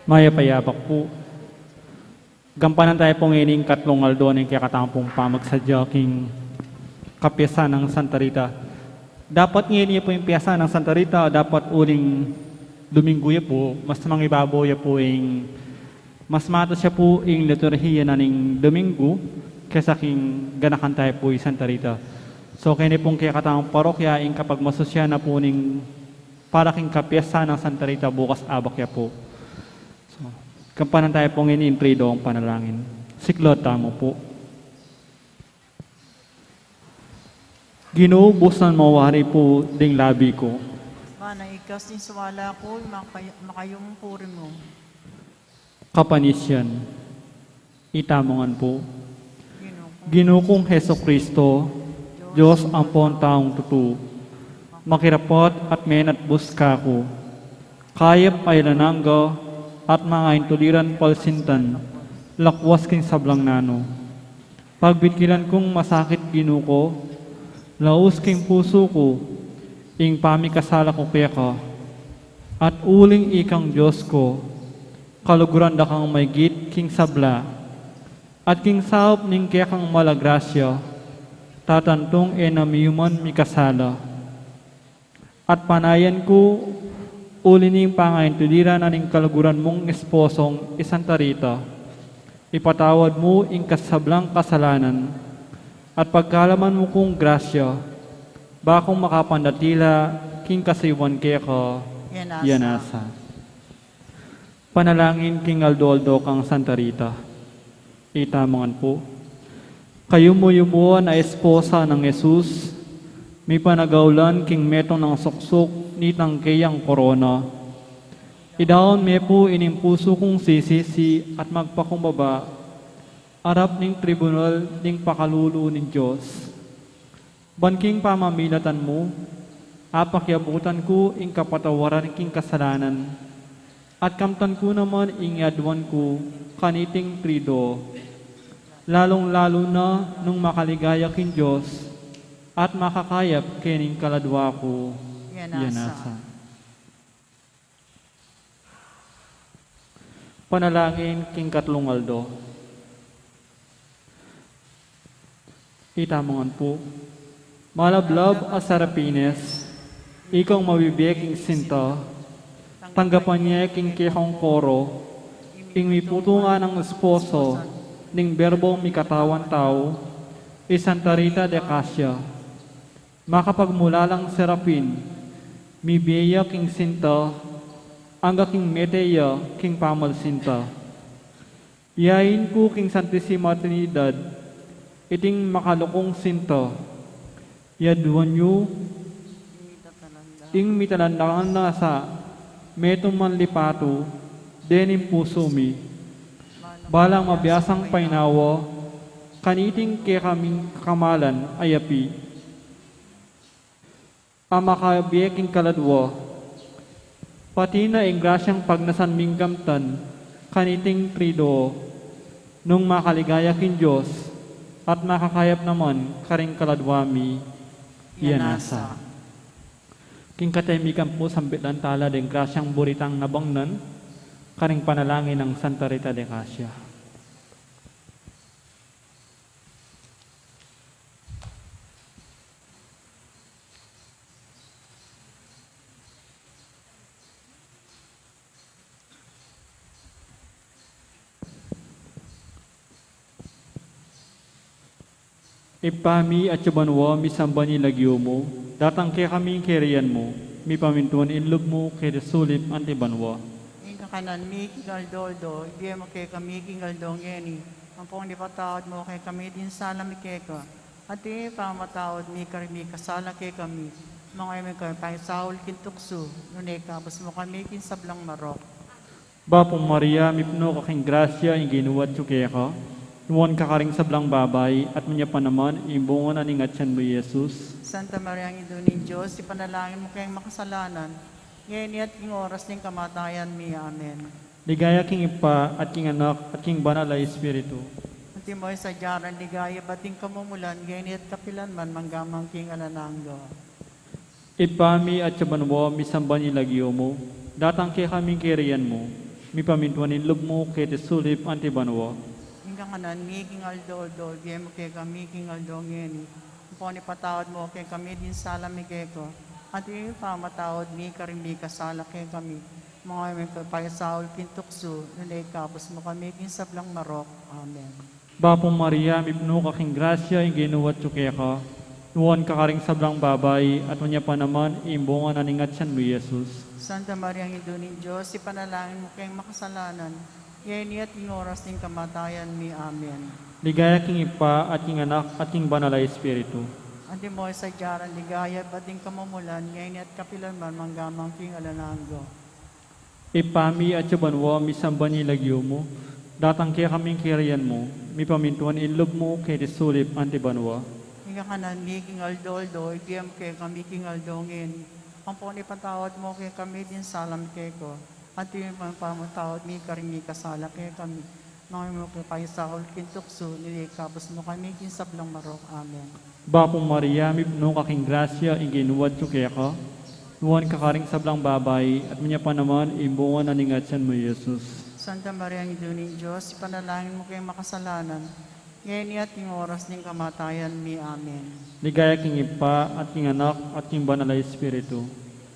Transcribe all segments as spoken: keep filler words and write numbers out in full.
Mayap a abak pu. Gampanan taya pu ngeni ing katlung aldo ning kekatamung pamagsadya king kapiestan nang Santa Rita. Dapat ngeni ya pu ing piestan nang Santa Rita, dapat uling Dominggu ya pu, mas mangibabaw ya pu ing, mas matas ya pu ing liturhiya na ning Dominggu kesa king ganakan taya pu i Santa Rita. So, keni pung kekatamung parokya, ing kapagmasusyan na pu ning para king kapiestan nang Santa Rita bukas abak ya pu. So, gampanan taya pu ngeni ing Triduong Panalangin. Siklaud tamu pu. Ginu, busnan mu wari pu ding labi ku. Manang ikas ning sawala ku, makay-, makayum ing puri mu. Kapanisian. Itamu ngan pu. Ginu kung Jesucristo, Dios ampon taung tutu, makirapat at menatbus kaku, kayap a alang angga at mangaintuliran palsintan, lakwas king sablang nanu. Pagbitkilan kung masakit, Ginu ku, laus king pusu ku ing pamikasala ku keka, at uling ikang Dios ku, kaluguran da kang maygit king sabla, at king saup ning kekang mala grasya, tatantung e na miyuman mikasala. At panayan ku, uli ning pangaintuliran na ning kaluguran mung esposong i Santa Rita, ipatawad mu ing kasablang kasalanan, at pagkalaman mu kung grasya, ba kung makapandatila king kasuyuan keka. Yan asa. Yan asa. Panalangin king aldo-aldo kang Santa Rita. Itamu ngan pu. Kayumu-yumuan a esposa nang Jesus, mipanagaulan king metung nang suksuk nitang keyang korona. Idaun me pu ining pusu kung sisisi at magpakumbaba arap ning tribunal ning pakalulu ning Dios. Ban king pamamilatan mu, apakiabutan ku ing kapatawaran king kasalanan, at kamtan ku naman ing yaduan ku kaniting Triduo, lalung-lalu na nung makaligaya king Dios at makakayap kening kaladua ku. Yan asa. Yan asa. Panalangin king katlung aldo. Itamu ngan pu. Malablab a Serafines, ikang mabibie king sinta, tanggapan ye king kekang koro ing miputungan nang esposo ning Berbong mikatawan tau, i Santa Rita de Casia. Makapagmulalang Serafin, mibie ya king sinta, angga king mete ya king pamalsinta. Yain ku king Santisima Trinidad, iting makalukung sinta, yaduan yu ing mitalandangan na sa metung man lipatu dening pusu mi, balang mabiasang painawa kaniting kekaming kakamalan a yapi. A makabie king kaladua, pati na ing grasyang pagnasan ming kamtan kaniting Triduo, nung makaligaya king Dios at makakayap naman karing kaladua mi. Yan asa. Yan asa. King katemikan pu, sambit lang tala deng grasyang buri tang nabangnan karing panalangin nang Santa Rita de Casia. Ibpa mi, atsu ka banua, misamban ya ing lagyu mu, datang kekami ing kayarian mu, mipamintuan ing lub mu keti sulip anti banua. Ing kakanan mi king aldo-aldo ibie mu kekami king aldo ngeni, ampon ipatawad mu kekami ding sala mi keka, anti ing pamamatawad mi karing mikasala kekami. Manga e mu ke paisaul king tuksu, nune ikabus mu kami king sablang marok. Bapu Maria, mipnu ka king grasya, ing Ginu atsu keka, nuan ka karing sablang babai, at nuan ya pa naman ing bunga na ning atian mu, i Jesus. Santa Maria, Indu ning Dios, ipanalangin mu kaming makasalanan, ngeni at king oras ning kamatayan mi. Amen. Ligaya king Ibpa, at king Anak, at king Banal a Espiritu. Antimo ing sadya nang ligaya, ibat king kamumulan, ngeni at kapilan man, mangga man king alang angga. Ibpa mi, atsu ka banua, misamban ya ing lagyu mu, datang kekami ing kayarian mu, Mipamintuan ing lub mu keti sulip anti banua. Ing kakanan mi king aldo-aldo ibie mu kekami king aldo ngeni. Ampon ipatawad mu kekami ding sala mi keka, anti ing pamamatawad mi karing mikasala kekami. Manga e mu ke paisaul king tuksu, nune ikabus mu kami king sablang marok. Amen. Bapu Maria, mipnu ka king grasya, ing Ginu atyu keka. Nuan ka karing sablang babai, at nuan ya pa naman ing bunga na ning atyan mu, Jesus. Santa Maria, Indu ning Dios, ipanalangin mu keng makasalanan, ngeni at king oras ning kamatayan mi. Amen. Ligaya king Ibpa, at king Anak, at king Banal a Espiritu. Antimo ing sadya nang ligaya ibat king kamumulan, ngeni at kapilan man, mangga man king alang angga. Ibpa mi, atsu ka banua, misamban ya ing lagyu mu. Datang kekami ing kayarian mu. Mipamintuan ing lub mu keti sulip anti banua. Ing kakanan mi king aldo-aldo ibie mu kekami king aldo ngeni. Ampon ipatawad mu kekami ding sala mi keka, anti ing pamamatawad mi karing mikasala kekami. Manga e mu ke paisaul king tuksu, nune ikabus mu kami king sablang marok. Amen. Bapu Maria, mipnu ka king grasya, ing Ginu atyu keka. Nuan ka karing sablang babai, at nuan ya pa naman ing bunga na ning atyan mu, Jesus. Santa Maria, Indu ning Dios, ipanalangin mu keng makasalanan, ngeni at king oras ning kamatayan mi. Amen. Ligaya king Ibpa, at king Anak, at king Banal a Espiritu.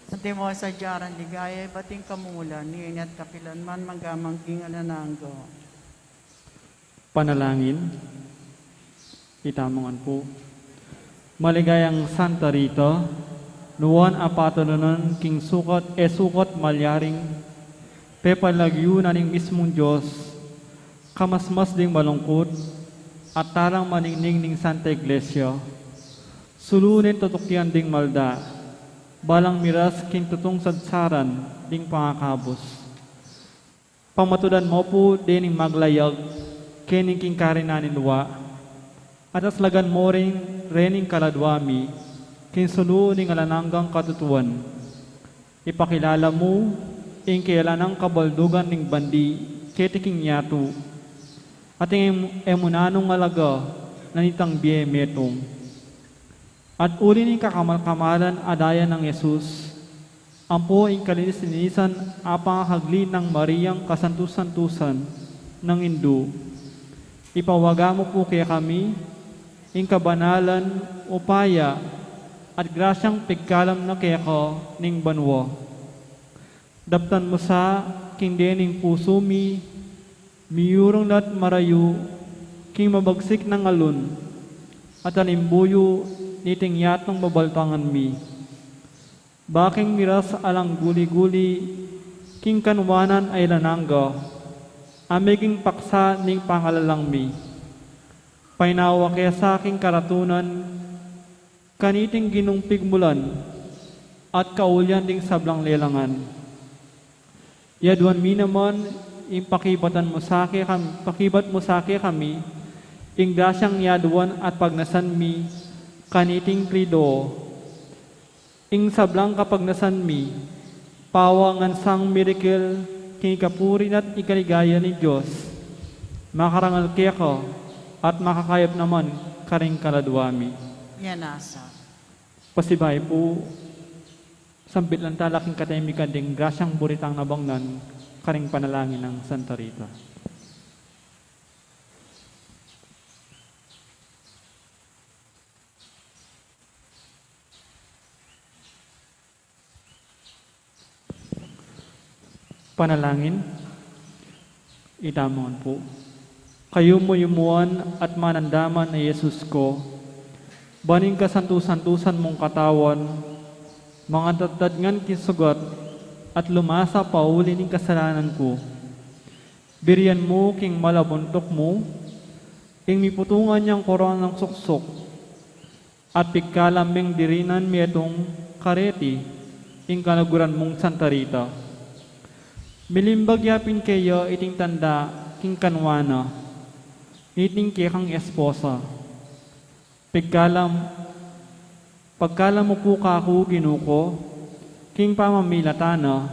Antimo ing sadya nang ligaya ibat king kamumulan, ngeni at kapilan man, mangga man king alang angga. Panalangin. Itamu ngan pu. Maligayang Santa Rita, nuan a patununan king sukat e sukat malyaring pepalagyu na ning mismung Dios, kamasmas ding malungkut, at talang maningning ning Santa Iglesia, sulu ning tutukian ding malda, balang miras king tutung sadsaran ding pangakabus. Pamatudan mu pu dening maglayag keni king karinan ning lua, at aslagan mu rin rening kaladua mi king sulu ning alang anggang katutuan. Ipakilala mu ing kaylanang kabaldugan ning bandi keti king yatu, at ing e mu nanung alaga na nitang bie metung. At uli ning kakamal-kamalan a daya nang Jesus, ampo ing kalinis-linisan a pangakagli nang Mariang kasantu-santusan nang Indu, ipawaga mu pu kekami ing kabanalan, upaya, at grasyang pigkalam na keka ning banua. Daptan mu sa king dening pusu mi, miyurung na't marayu king mabagsik nang alun, at alimbuyu niting yatung babaltangan mi. Ba king miras alang guli-guli king kanwanan a alang angga, a meging paksa ning pangalalang mi. Painawa ke sa king karatunan, kaniting Ginung pigmulan, at kaulian ding sablang lelangan. Yaduan mi naman ing pakibatan mu sa kekam-, pakibat mu sa kekami, ing grasyang yaduan at pagnasan mi, kaniting Triduo. Ing sablang kapagnasan mi, pawangan sang mirikel king ikapuri na't ikaligaya ning Dios, makarangal keka at makakayap naman karing kaladua mi. Yan nasa. Pasibayu pu, sambit lang tala king katemikan ding grasyang buritang nabangnan karing panalangin nang Santa Rita. Panalangin. Itamu ngan pu. Kayumu-yumuan at manandaman a Jesus ku, ban ing kasantu-santusan mung katawan, mangatadtad ngan king sugat at lumasa pauli ning kasalanan ku. Birian mu king malabuntuk mu ing miputungan yang korona nang suksuk, at pigkalam meng dirinan metung kareti ing kaluguran mung Santa Rita. Milimbag ya pin keya iting tanda king kanwa na, iting kekang esposa. Pigkalam, pagkalam mu pu kaku, Ginu ku, king pamamilatan na,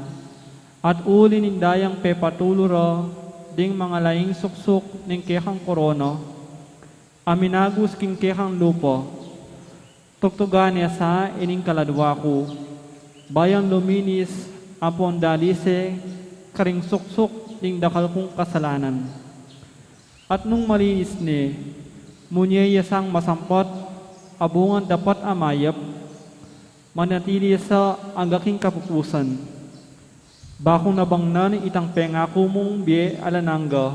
at uli ning dayang pepatulu ra ding mangalaing suksuk ning kekang korona, a minagus king kekang lupa. Tuktugan ne sa ining kaladua ku, ba yang luminis ampon dalise karing suksuk ding dakal kung kasalanan. At nung malinis ne, munye ya sang masampat a bungan dapat a mayap, manatili ya sa angga king kapupusan. Bakung nabangnan itang pengaku mung bie alang angga,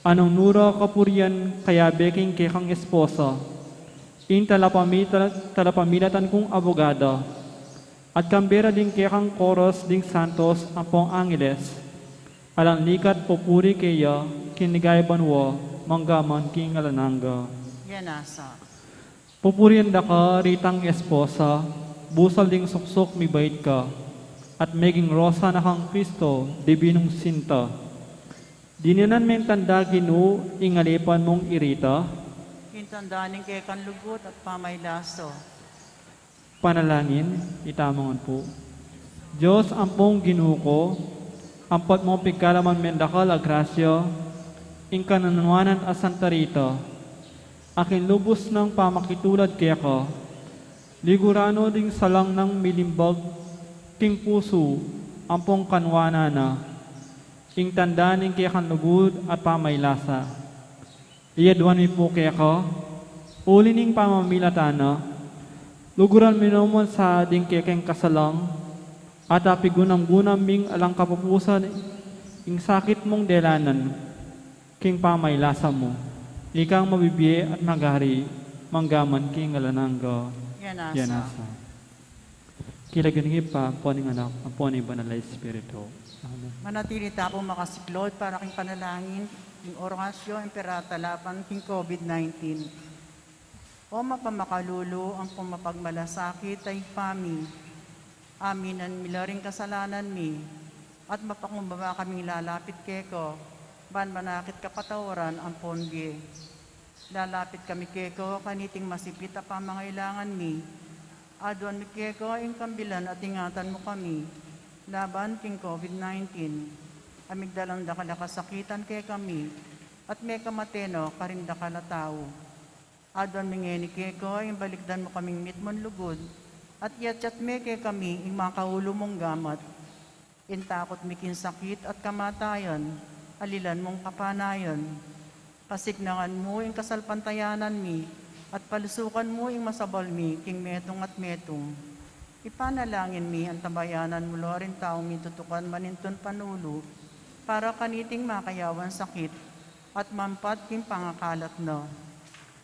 anung nura kapurian kayabe king kekang esposa, ing talapami-, tala-, talapamilatan kung abogada, at kambe ra ding kekang koras ding santos ampong angeles, alang likat pupuri keya king ligaya banua, mangga man king alang angga. Yan nasa. Pupurian da ka ritang esposa, busal ding suksuk mibait ka, at meging rosa na kang Kristo, dibinung sinta. Dininan meng tanda Ginu, ing alipan mung irita. Ing tanda ning kekang lugud at pamailaso. Panalangin, itamu ngan pu. Dios ampong Ginu ku, ampat mung pigkalaman mendakal a grasya, ing kananwanan a Santa Rita, a king lubus nang pamakitulad keka, liguran no ding salang nang milimbag king pusu ampong kanwanan na, ing tanda ning kekang lugud at pamailasa. Iyaduan mi pu keka, uli ning pamamilatan na, luguran mi no man sa ding kekeng kasalang, at apigunam-gunam ming alang kapupusan ing sakit mung delanan, king pamailasa mu. Ikang mabibie at magari, mangga man king alang angga. Yan nasa. Yan nasa. King lagyu ning Ibpa, ampo ning Anak, ampo ning Banal a Espiritu. Amen. Manatili ta pung makasiklaud para king panalangin, king Oratio Imperata laban king COVID nineteen. O mapamakalulu ampong mapagmalasakit a Ibpa mi, aminan mi la ring kasalanan mi, at mapakumbaba kaming lalapit keka, ban manakit kapatawaran ampon bie. Lalapit kami keka kaniting masipit a pamangailangan mi. Aduan mi keka ing kambilan at ingatan mu kami laban king COVID nineteen, a migdalang dakal a kasakitan kekami, at mekamate no karing dakal a tau. Aduan mi ngeni keka ing balikdan mu kaming mitmung lugud, at iyatyat me kekami ing makaulu mung gamat. Ing takut mi king sakit at kamatayan, alilan mung kapanayan. Pasiknangan mu ing kasalpantayanan mi, at palusukan mu ing masabal mi king metung at metung. Ipanalangin mi, antabayanan mu la ring taung mitutukan manintun panulu, para kaniting makayawan sakit, at mampat king pangakalat na.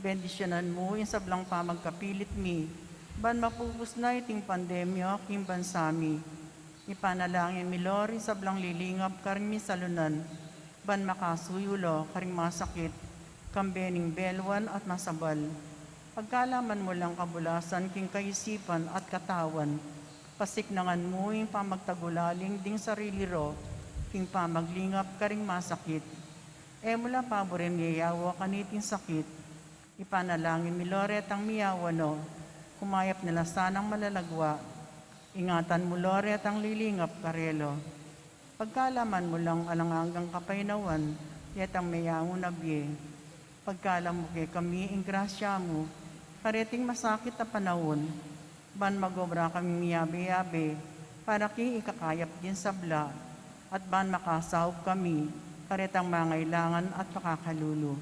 Bendisyunan mu ing sablang pamagkapilit mi, ban mapupus na iting pandemya king bansa mi. Ipanalangin mi la ring sablang lilingap karing misalunan, ban makasuyu la karing masakit, kambe ning beluan at masabal. Pagkalaman mu lang kabulasan king kaisipan at katawan, pasiknangan mu ing pamagtagulaling ding sarili ra, king pamaglingap karing masakit. E mu la paburen yayawa kaniting sakit. Ipanalangin mi la retang miyawa na, kumayap na la sanang malalagwa. Ingatan mu la retang lilingap karela. Pagkalaman mu lang alang anggang kapaynawan, detang meyangu na bie. Pagkalam mu kekami ing grasya mu, kareting masakit a panaun, ban magobra kaming miyabe-yabe, para king ikakayap ding sabla, at ban makasaup kami, karetang mangailangan at pakakalulu.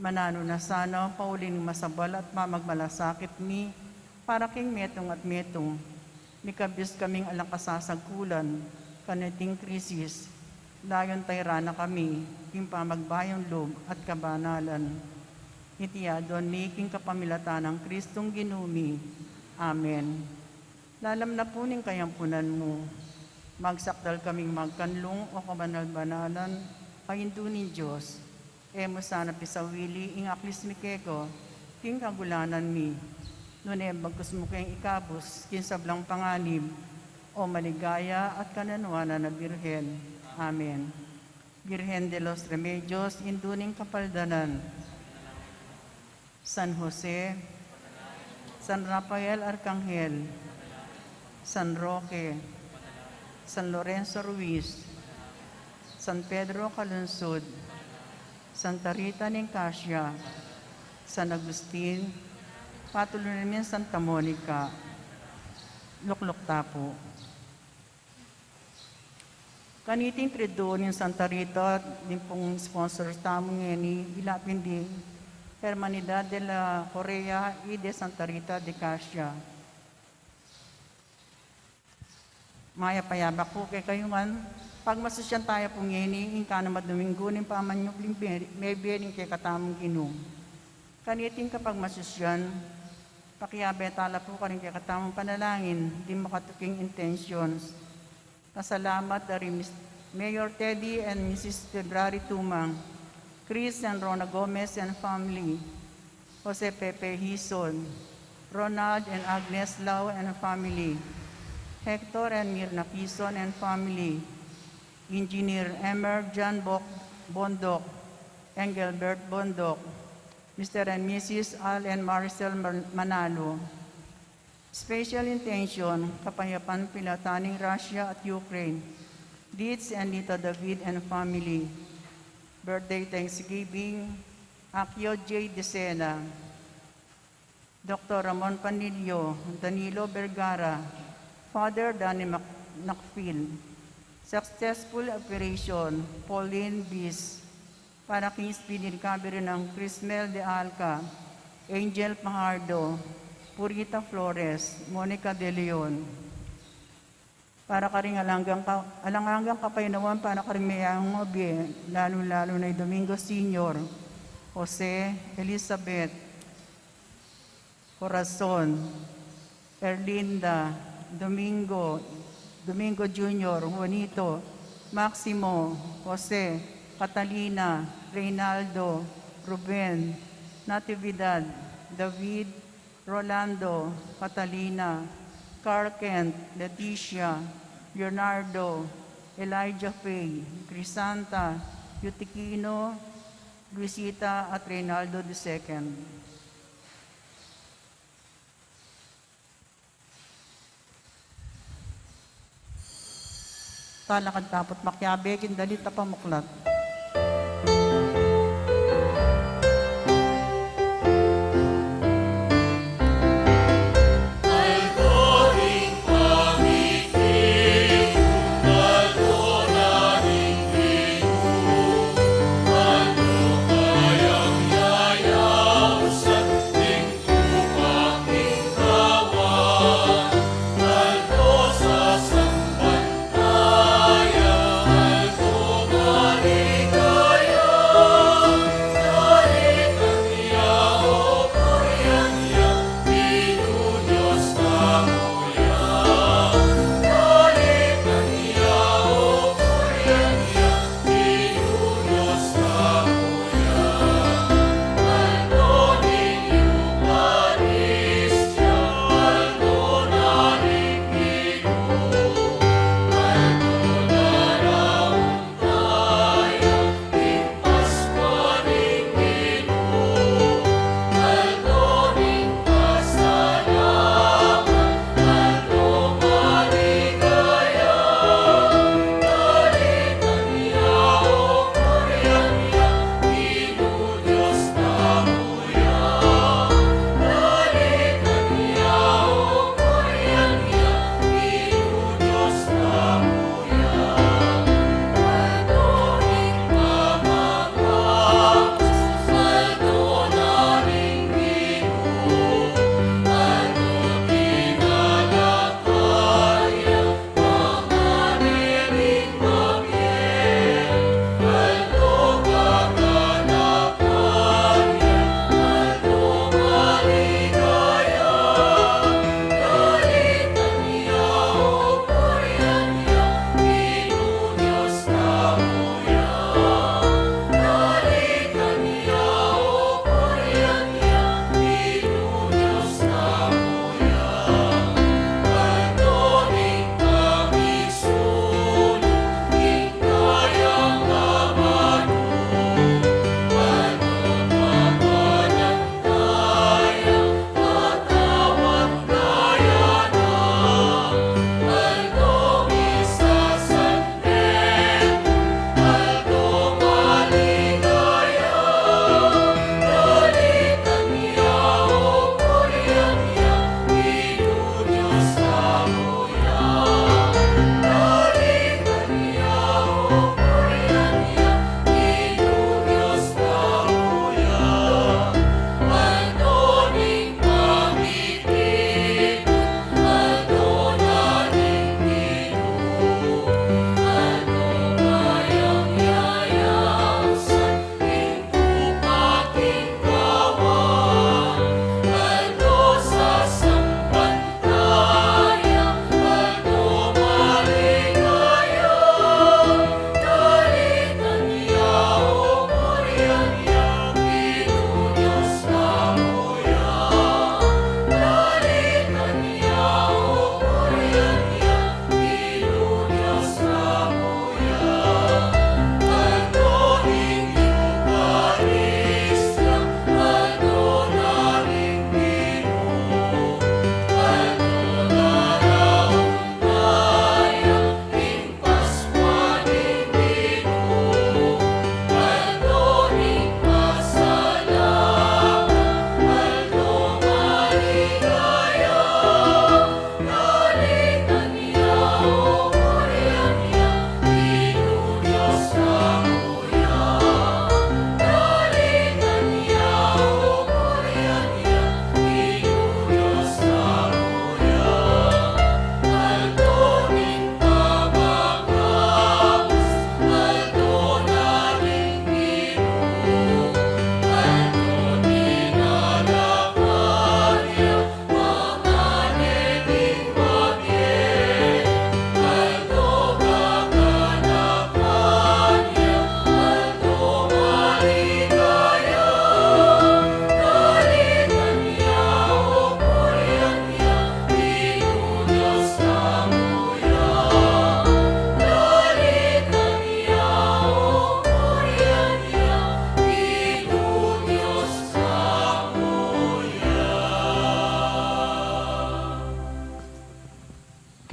Mananu na sana pauli ning masabal at pamagmalasakit mi, para king metung at metung. Mikabus kaming alang kasasagkulan, kaniting krisis, layun tayran na kami, king pamagbayung lub at kabanalan. Iti aduan mi king kapamilatan nang Kristong Ginu mi. Amen. Lalam na pu ning kayampunan mu, magsakdal kaming magkanlung, o kabanal-banalan a Indu ning Dios. E mu sana pisawili ing aklis mi keka, king kagulanan mi. Nune bagkus mu keng ikabus, king sablang panganib, o maligaya at kananwanan a Birhen. Amen. Birhen de los Remedios, Indu ning Kapaldanan. San Jose, San Rafael Arkanghel, San Roque, San Lorenzo Ruiz, San Pedro Calungsod, Santa Rita ning Cascia, San Agustin, patulunan mi Santa Monica. Lukluk ta pu. Kaniting triduo ning Santa Rita, ding pung sponsor tamu ngeni, ila pin ding Hermandad de la Correa y de Santa Rita de Casia. Mayap a yabak pu kekayu ngan, pagmasusyan taya pu ngeni ing kanam a Domingo ning pamanyubling bie, mebie ning kekatamung Ginu. Kaniting kapagmasusyan, pakiabe tala pu karing kekatamung panalangin, ding makatuking intentions. Pasalamat da ri Mis-, Mayor Teddy and Missus February Tumang, Chris and Rona Gomez and family, Jose Pepe Hizon, Ronald and Agnes Lau and family, Hector and Mirna Hizon and family, Engineer Emer John Bok-, Bondoc, Engelbert Bondoc, Mister and Missus Al and Marcel Man-, Manalo. Special intention, kapayapan pilatan ning Russia at Ukraine, Dids and Nita David and family. Birthday Thanksgiving, Akio J Decena, Doctor Ramon Panilio, Danilo Vergara, Father Danny Mac-, Macfil. Successful operation, Pauline Bis, para king speedy recovery nang Crismel de Alca, Angel Fajardo, Purita Flores, Monica de Leon. Para karing alang anggang ka-, alang anggang kapaynawan para karing mayayang mabie, lalu-lalu na i Domingo Senior, Jose, Elizabeth, Corazon, Erlinda, Domingo, Domingo Junior, Juanito, Maximo, Jose, Catalina, Reynaldo, Ruben, Natividad, David, Rolando, Catalina, Carl Kent, Leticia, Leonardo, Elijah Faye, Crisanta, Eutikino, Luisita, at Reynaldo the second. Talakad tapu't makiabe, king dalit a pamuklat.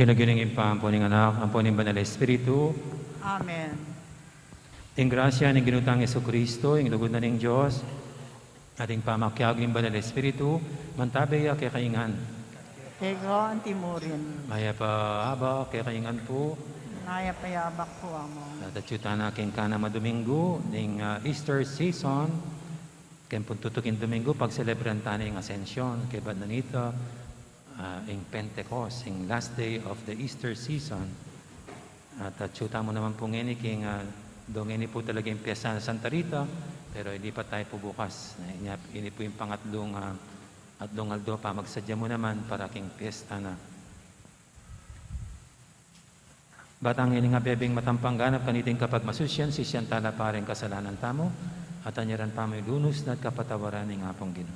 Lagyu ning Ibpa, ampo ning Anak, ampo ning Banal Espiritu. Amen. Ing grasya ning Ginu tang Jesucristo, ing lugud na ning Dios, at ing pamakiabe ning Banal Espiritu, mantabe ya kekayu ngan. Keka anti murin. Mayap a abak kekayu ngan pu. Mayap a abak pu, Among. At atyu tana king kanam a Domingo ning, ah, Easter season, ken pung tutuking Domingo, pagselebran tana ing Ascension, kaybat na nita, ah, ing Pentecost, ing last day of the Easter season. At, ah, atyu tamu naman pu ngeni king, ah, do ngeni pu talaga ing piyesta na Santa Rita, pero ilipat taya pu bukas. Ini, ini pu ing pangatlung, ah, atlung aldo, pamagsadya mu naman para king piyesta na. Ba tang ini nga bebing matampang ganap kaniting kapagmasusyan, sisian tala pa ring kasalanan tamu, at anyaran tamu ing lunus na at kapatawaran ning Apung Ginu.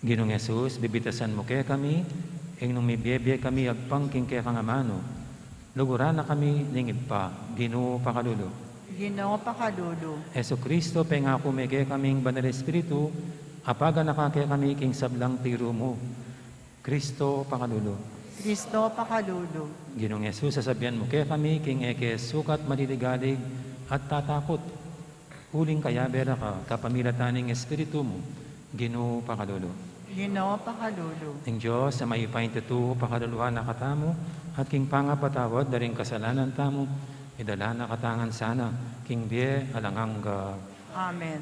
Ginung Jesus, bibitasan mu kekami, ing nung mibie-bie kami agpang king kekang amanu, luguran na kami ning Ibpa, Ginu pakalulu. Ginu pakalulu. Jesucristo, pengaku me kekaming Banal Espiritu, apagan na ka kekami king sablang tiru mu. Cristo pakalulu. Cristo pakalulu. Ginung Jesus, sasabian mu kekami king e ke sukat maliligalig at tatakut. Uling kayabe ra ka, kapamilatan ning Espiritu mu, Ginu pakalulu. Ginu pakalulu. Ing Dios a mayupayang tutu, pakaluluan na katamu, at king pangapatawad da ring kasalanan tamu, idala na katamu ngan sana king bie alang angga. Amen.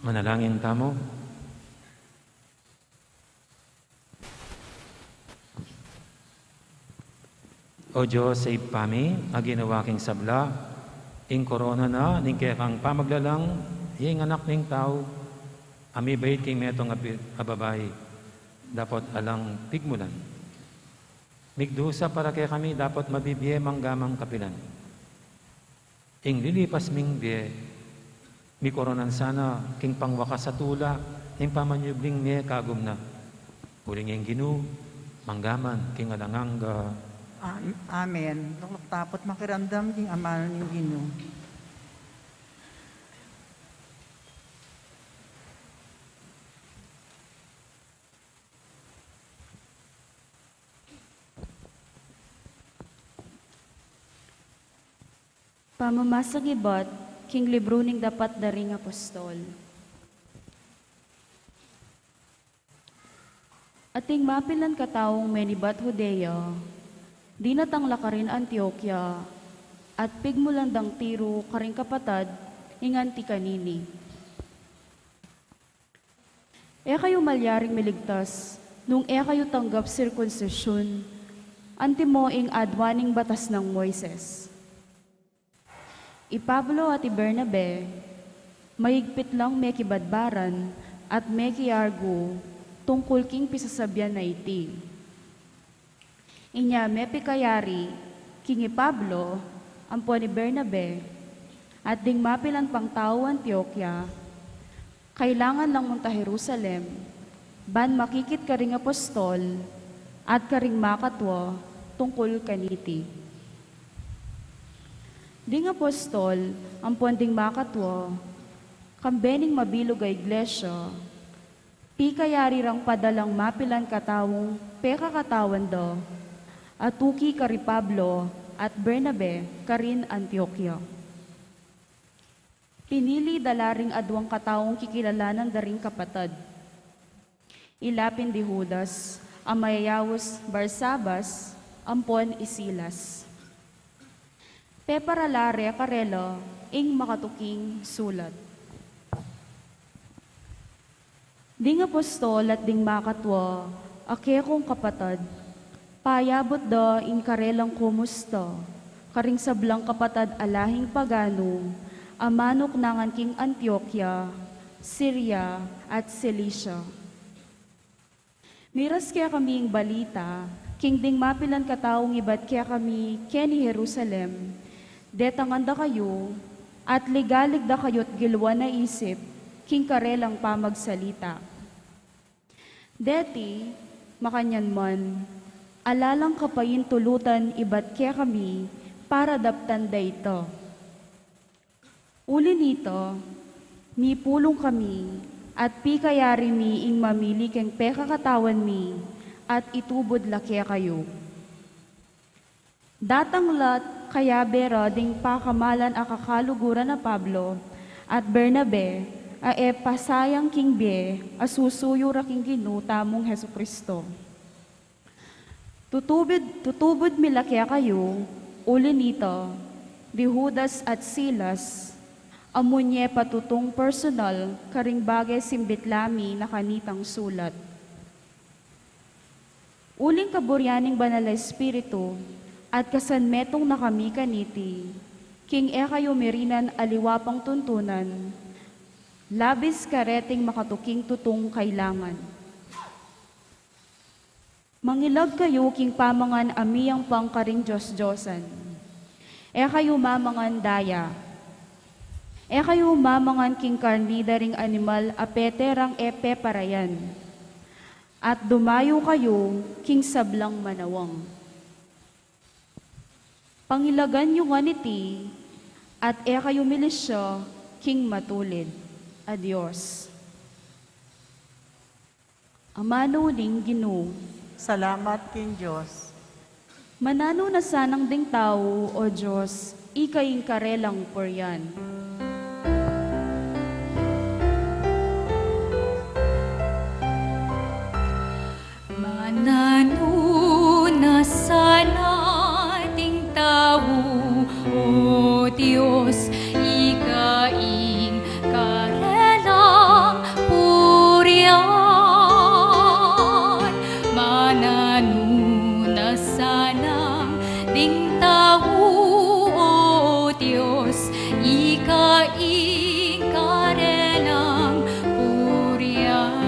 Manalangin tamu. O Dios, a Ibpa mi, a ginawa king sabla ing korona na ning kekang pamaglalang, ya ing Anak ning Tau a mibait king metung a pi-, a babai, dapot alang pigmulan. Migdusa para kekami dapot mabibie mangga mang kapilan. Ing lilipas ming bie, mikoronan sana king pangwakas a tula ning pamanyubling mie kagum na. Uling ing Ginu, mangga man king alang angga. Am-, amen. Lukluk tamu pu't makiramdam king amalan ning Ginu. Pamamasan ibat king libru ning dapat da ring apostol. Ding mapilan kataung menibat Judea, dinatang la karin Antioquia, at pigmulan dang tiru karing kapatad ing anti kanini. E kayu malyaring miligtas nung e kayu tanggap sirkunsisyun, antimo ing adwan ning batas nang Moises. I Pablo at i Bernabe, maigpit lang mekibadbaran at mekiargu tungkul king pisasabian a iti. Inya mepikayari king i Pablo ampon i Bernabe at ding mapilan pang tau Antioquia, kailangan lang munta Jerusalem, ban makikit karing apostol at karing makatua tungkul kaniti. Ding apostol ampon ding makatua, kambe ning mabilug a iglesia, pikayari rang padalang mapilan kataung pekakatawan da, atuki kari Pablo at Bernabe karin Antioquia. Pinili da la ring adwang kataung kikilalanan da ring kapatad. Ila pin di Judas, a mayayaus Barsabas, ampon i Silas. Pepara la re karela ing makatuking sulat. Ding apostol at ding makatua, a kekong kapatad, payabut da ing karelang kumusta karing sablang kapatad a lahing paganu a manuknangan king Antioquia, Siria, at Cilicia. Miras kekami ing balita king ding mapilan kataung ibat kekami keni Jerusalem, detangan da kayu at ligalig da kayut gilwan a isip king karelang pamagsalita. Deti, makanyan man, ala lang kapaintulutan ibat kekami para daptan da ita. Uli nita, mipulung kami at pikayari mi ing mamili king pekakatawan mi at itubud la kekayu. Datang la't kayabe ra ding pakamalan a kakaluguran a Pablo at Bernabe a e pasayang king bie a susuyu ra king Ginu tamung Jesucristo. Tutubud, tutubud mi la kekayu, uli nita, di Judas at Silas, a munye patutung personal karing bage simbit la mi na kanitang sulat. Uling kaburian ning Banal a Espiritu, at kasanmetung na kami kaniti, king e kayu mirinan aliwa pang tuntunan, labis kareting makatuking tutung kailangan. Mangilag kayu king pamangan a miyang pang karing dios-diosan. E kayu mamangan daya. E kayu mamangan king karni da ring animal a pete rang e peparayan. At dumayu kayu king sablang manawang. Pangilagan yu ngan iti, at e kayu milisya king matulid a Dios. Amanu ning Ginu. Salamat king Dios. Mananu na sanang ding tau, O Dios, ika ing karelang purian. Mananu na sana ding tau, O Dios, ika ing karelang purian. Mananu na sana ding tau, O Dios, ika ing karelang purian.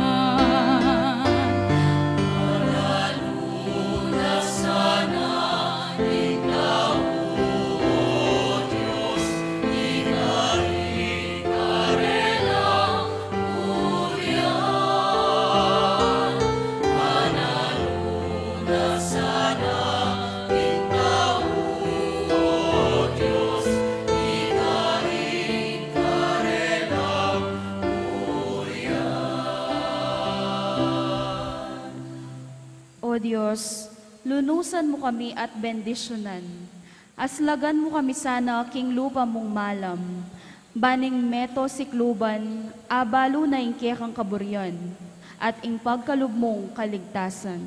Mananu na sana ding tau, O Dios, ika ing karelang purian. Mananu na sana ding tau, O Dios, ika ing karelang purian. O Dios, lunusan mu kami at bendisyunan. Aslagan mu kami sana king lupa mung malam, ban ing meto sikluban abalu na ing kekang kaburian. at ing pagkalub mung kaligtasan.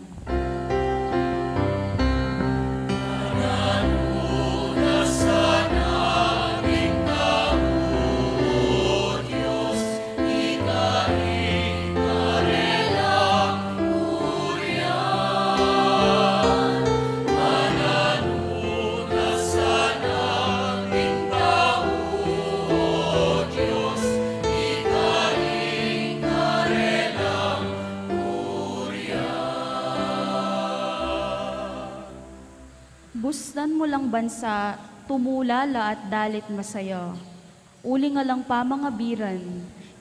Bustan mu lang bansa, tumula la at dalit masaya. Uling alang pamangabiran,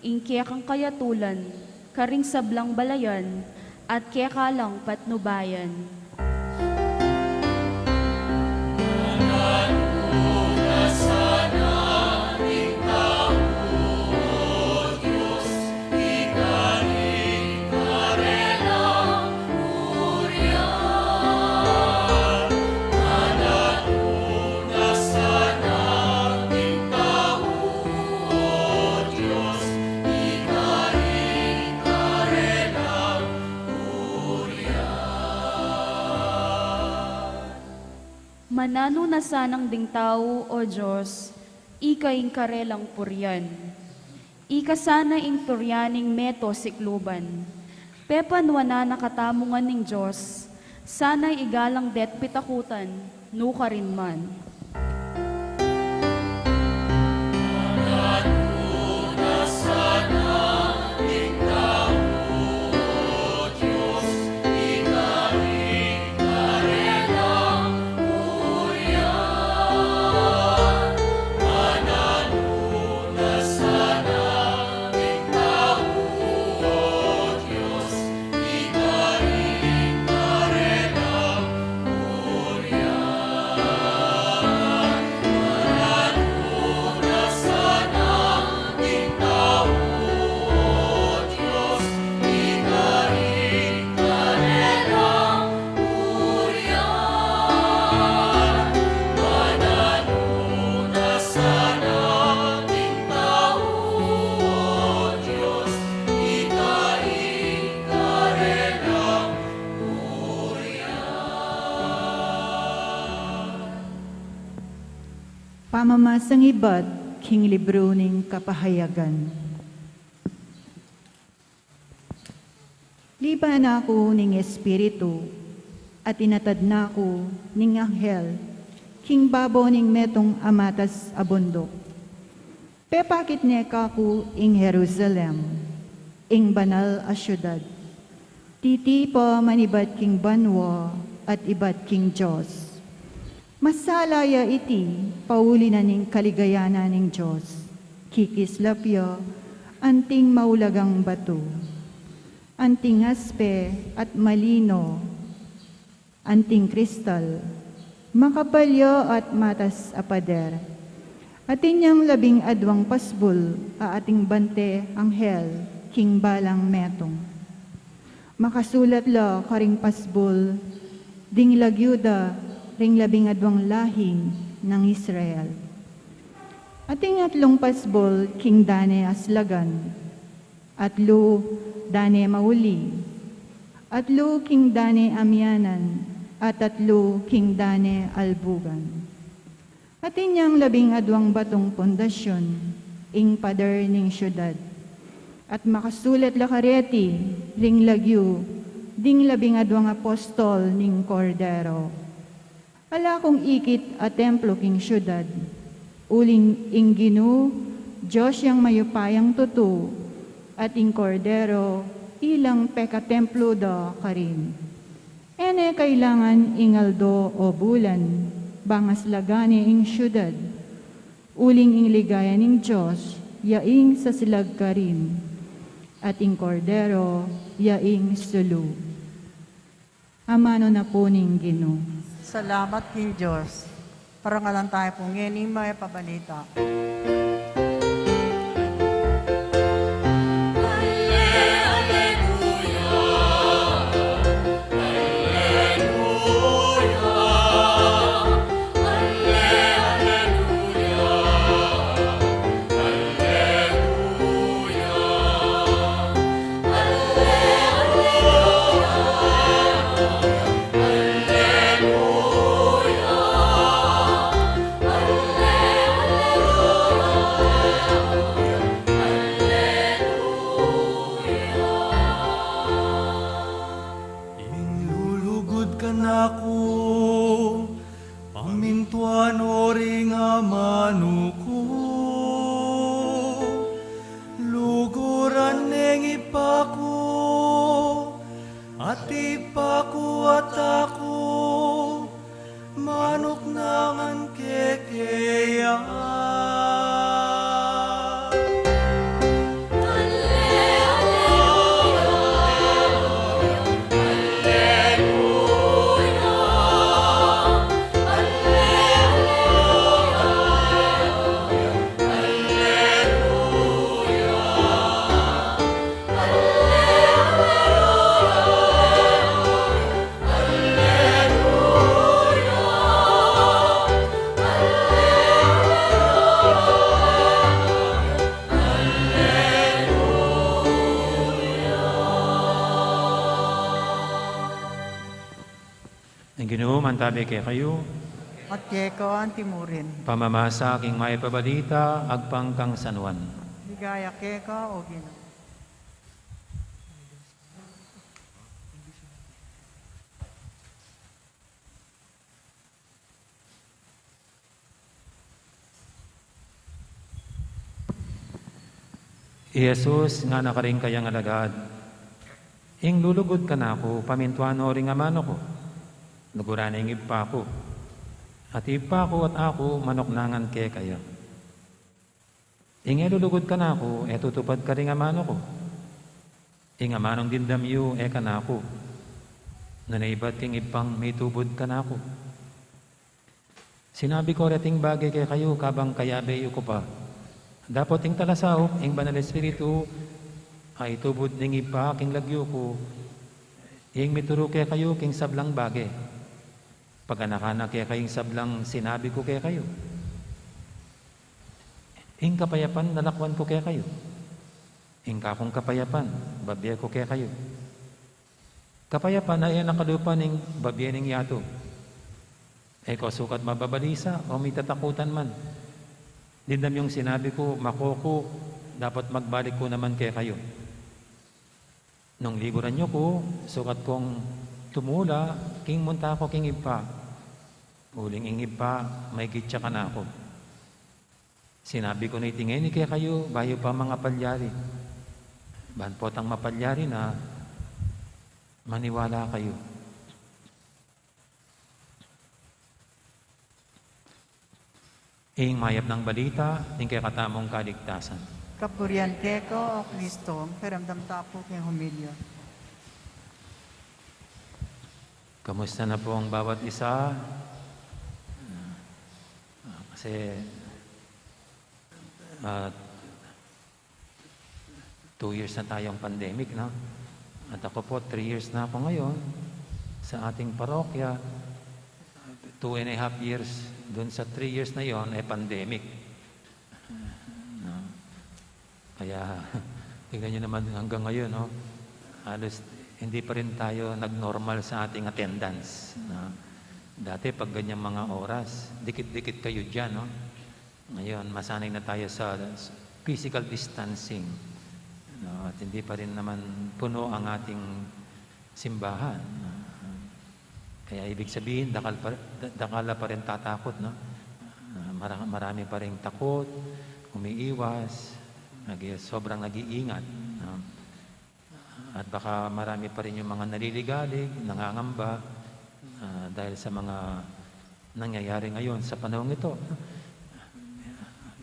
ing kekang kayatulan, karing sablang balayan, at keka lang patnubayan. Mananu na sanang ding tau, O Dios, ika ing karelang purian. Ika sana ing turian ning meto sikluban. Pepanuan na katamu ngan ning Dios, sana igalang det pitakutan, nukarin man. Pamamasang ibat king libru ning Kapahayagan. Liban na ku ning Espiritu, at inatad na ku ning anghel king babo ning metung a matas a bunduk. Pepakit ne kaku ing Jerusalem, ing banal a siudad, titipa man ibat king banua at ibat king Dios. Masala ya iti pauli na ning kaligayan na ning Dios. Kikislap ya anting maulagang batu, anting aspe at malino, anting kristal, makapal ya at matas a pader. Atin yang labing adwang pasbul a ating bante anghel king balang metung. Makasulat la karing pasbul ding lagyu da ring labing adwang lahi nang Israel. Ating atlung pasbul king dane aslagan, atlu dane mauli, atlu king dane amianan, at atlu king dane albugan. Atin yang labing adwang batung pundasyun ing pader ning siudad, at makasulat la kareti ring lagyu ding labing adwang apostol ning Kordero. Ala kung ikit a templo king siudad, uling ing Ginu Dios yang mayupayang tutu, at ing Kordero ilang pekatemplo da karin. E ne kailangan ing aldo o bulan bang aslagan ne ing siudad, uling ing ligaya ning Dios ya ing saslag karin, at ing Kordero ya ing sulu. Amanu na pu ning Ginu. Salamat king Dios. Parangalan tamu pu ngeni ing mayap a balita. Kanaku, pamintuan no ring amanu ku, luguran neng Ibpa ku, at Ibpa ku at aku, manuknangan ke keya. Ing Ginu mantabi kekayu. At keka antimurin. Pamamasa king mayap a balita agpang kang San Juan. Ligaya keka, O Ginu. I Jesus ngana karing kayang alagad, ing lulugud kanaku, pamintuan no ring amanu ku, luguran ne ing Ibpa ku, at Ibpa ku at aku manuknangan kekaya. Ing e lulugud kanaku, e tutupad karing amanu ku. Ing amanung dimdam yu, e kanaku, nune ibat king Ibpang mitubud kanaku. Sinabi ku reting bage kekayu kabang kayabe yu ku pa. Dapot ing Talasaup, ing Banal Espiritu, a itubud ning Ibpa king lagyu ku, ing mituru kekayu king sablang bage. Paganakan na kekayu ing sablang sinabi ku kekayu. Ing kapayapan lalakwan ku kekayu. Ing kakung kapayapan, babie ku kekayu. Kapayapan a e nakalupa ning babie ning yatu. E ko sukat mababalisa o mitatakutan man. Dimdam yung sinabi ku, mako ku, dapot magbalik ku naman kekayu. Nung liguran yu ku, sukat kung tumula king munta ku king Ibpa. Uling ing Ibpa, maigit ya kanaku. Sinabi ku na iti ngeni kekayu, bayu pa mangapalyari. Ban potang mapalyari na, maniwala kayu. Ing mayap nang balita ning kekatamung kaligtasan. Kapurian keka, O Kristo. Pakiramdam ta pu king homilya. Kamusta na po ang bawat isa? Ah, kasi, ah, two years na tayong pandemic, no? At ako po, three years na ako ngayon sa ating parokya. Two and a half years dun sa three years na yon, eh, pandemic. No? Kaya, tingnan nyo naman hanggang ngayon, no? Halos hindi pa rin tayo nag-normal sa ating attendance, no? Dati, pag ganyang mga oras, dikit-dikit kayo dyan, no? Ngayon, masanay na tayo sa physical distancing, no? At hindi pa rin naman puno ang ating simbahan, no? Kaya ibig sabihin, dakal pa, da-, dakal pa rin tatakot, no? Ah, mara-, marami pa rin takot, umiiwas, nag-, sobrang nag-iingat, no? At baka marami pa rin yung mga naliligalig, nangangamba, ah, dahil sa mga nangyayari ngayon sa panahong ito.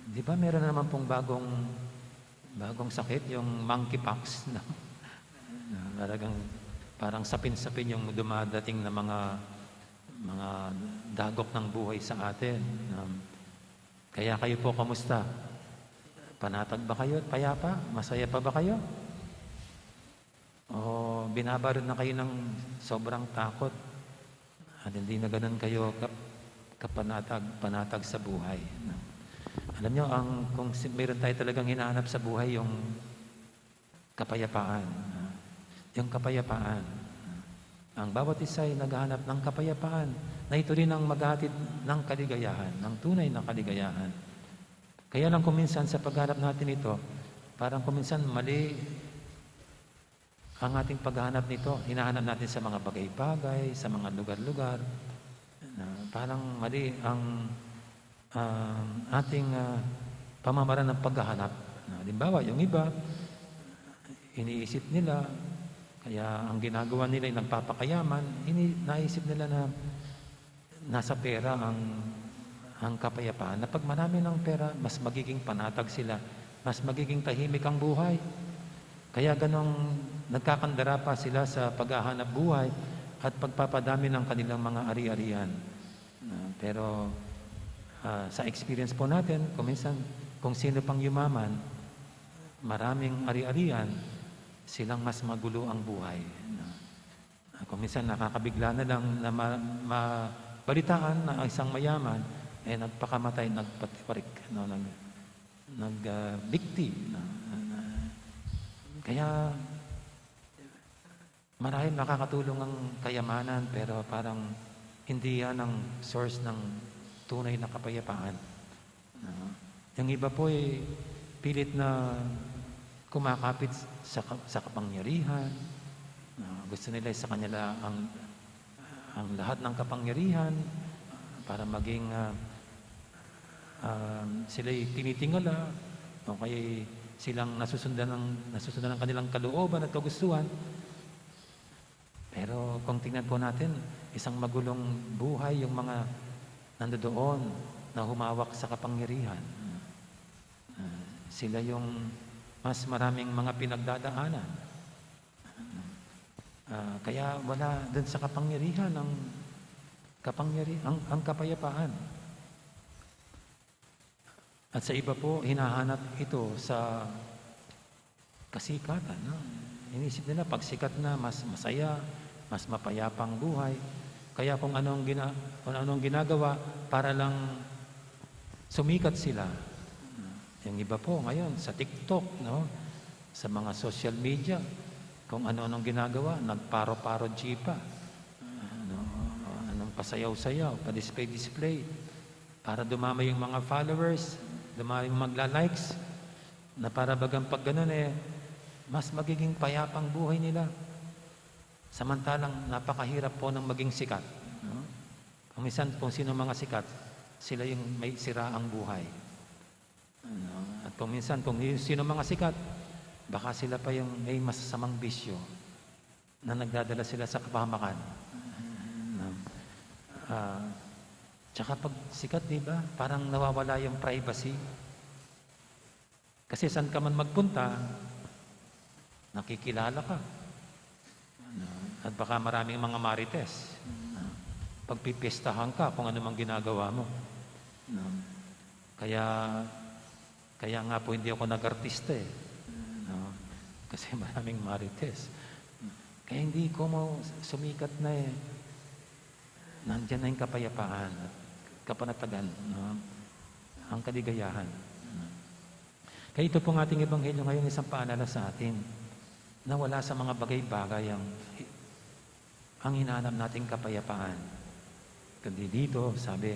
Di ba meron na naman pong bagong, bagong sakit, yung monkeypox, no? Na talagang parang sapin-sapin yung dumadating na mga, mga dagok ng buhay sa atin. Um, kaya kayo po, kamusta? Panatag ba kayo at payapa? Masaya pa ba kayo? O binabalot na kayo ng sobrang takot at hindi na ganun kayo kap-, kapanatag, panatag sa buhay, no? Alam nyo, ang, kung si-, meron tayo talagang hinahanap sa buhay, yung kapayapaan, no? Yung kapayapaan. Ang bawat isa ay naghahanap ng kapayapaan na ito rin ang maghahatid ng kaligayahan, ng tunay na kaligayahan. Kaya lang kung minsan sa paghanap natin ito, parang kung minsan mali Ang ating paghahanap nito, hinahanap natin sa mga bagay-bagay, sa mga lugar-lugar. Na parang mali ang, um, ating, ah, pamamaraan ng paghahanap. Na, halimbawa, yung iba, iniisip nila, kaya ang ginagawa nila ay nagpapakayaman, ini-, naisip nila na nasa pera ang, ang kapayapaan. Na pag marami ng pera, mas magiging panatag sila, mas magiging tahimik ang buhay. Kaya ganong nagkakandara pa sila sa paghahanap buhay at pagpapadami ng kanilang mga ari-arian. Ah, pero, ah, sa experience po natin, kung minsan, kung sino pang yumaman, maraming ari-arian, silang mas magulo ang buhay, no? Ah, kung minsan nakakabigla na lang na ma-, mabalitaan na ang isang mayaman, eh, nagpakamatay, nagpatiwarik, no? Nag-, nag-, ah, bikti, no? Na, na, kaya marahil nakakatulong ang kayamanan, pero parang hindi yan ang source ng tunay na kapayapaan. No? Yung iba po ay pilit na kumakapit sa ka-, sa kapangyarihan. No? Gusto nila sa kanila ang, ang lahat ng kapangyarihan para maging, ah, ah, sila'y tinitingala o kaya silang nasusundan ng, nasusundan ng kanilang kalooban at kagustuhan. Pero kung tingnan po natin, isang magulong buhay yung mga nandoon na humawak sa kapangyarihan. Ah, sila yung mas maraming mga pinagdadaanan. Ah, kaya wala dun sa kapangyarihan ang kapangyari-, ang, ang kapayapaan. At sa iba po, hinahanap ito sa kasikatan, no? Inisip nila, pag sikat na, mas masaya, mas mapayapang buhay. Kaya kung anong gina-, kung anong ginagawa para lang sumikat sila. Yung iba po ngayon, sa TikTok, no? Sa mga social media, kung ano-anong ginagawa, nagparo-paro G pa. Ano, anong pasayaw-sayaw, pa-display-display. Para dumami yung mga followers, dumami yung magla-likes, na para bagang pag ganun, eh, mas magiging payapang buhay nila. Samantalang napakahirap po ng maging sikat, no? Kung minsan, kung sino mga sikat, sila yung may sira ang buhay. Ano? At kung minsan, kung yung sino mga sikat, baka sila pa yung may masasamang bisyo na nagdadala sila sa kapahamakan. No? Ah, tsaka pag sikat, di ba, parang nawawala yung privacy. Kasi saan ka man magpunta, nakikilala ka. Ano? At baka maraming mga marites. Ano? Pagpipiestahan ka kung ano mang ginagawa mo. Ano? Kaya, kaya nga po hindi ako nag-artista eh. No? Kasi maraming marites. Kaya hindi ko mo sumikat na eh. Nandiyan na yung kapayapaan at kapanatagan, no? Ang kaligayahan. Kaya ito pong ating ebanghelyo ngayon, isang paalala sa atin na wala sa mga bagay-bagay ang, ang hinanap nating kapayapaan. Kundi dito, sabi,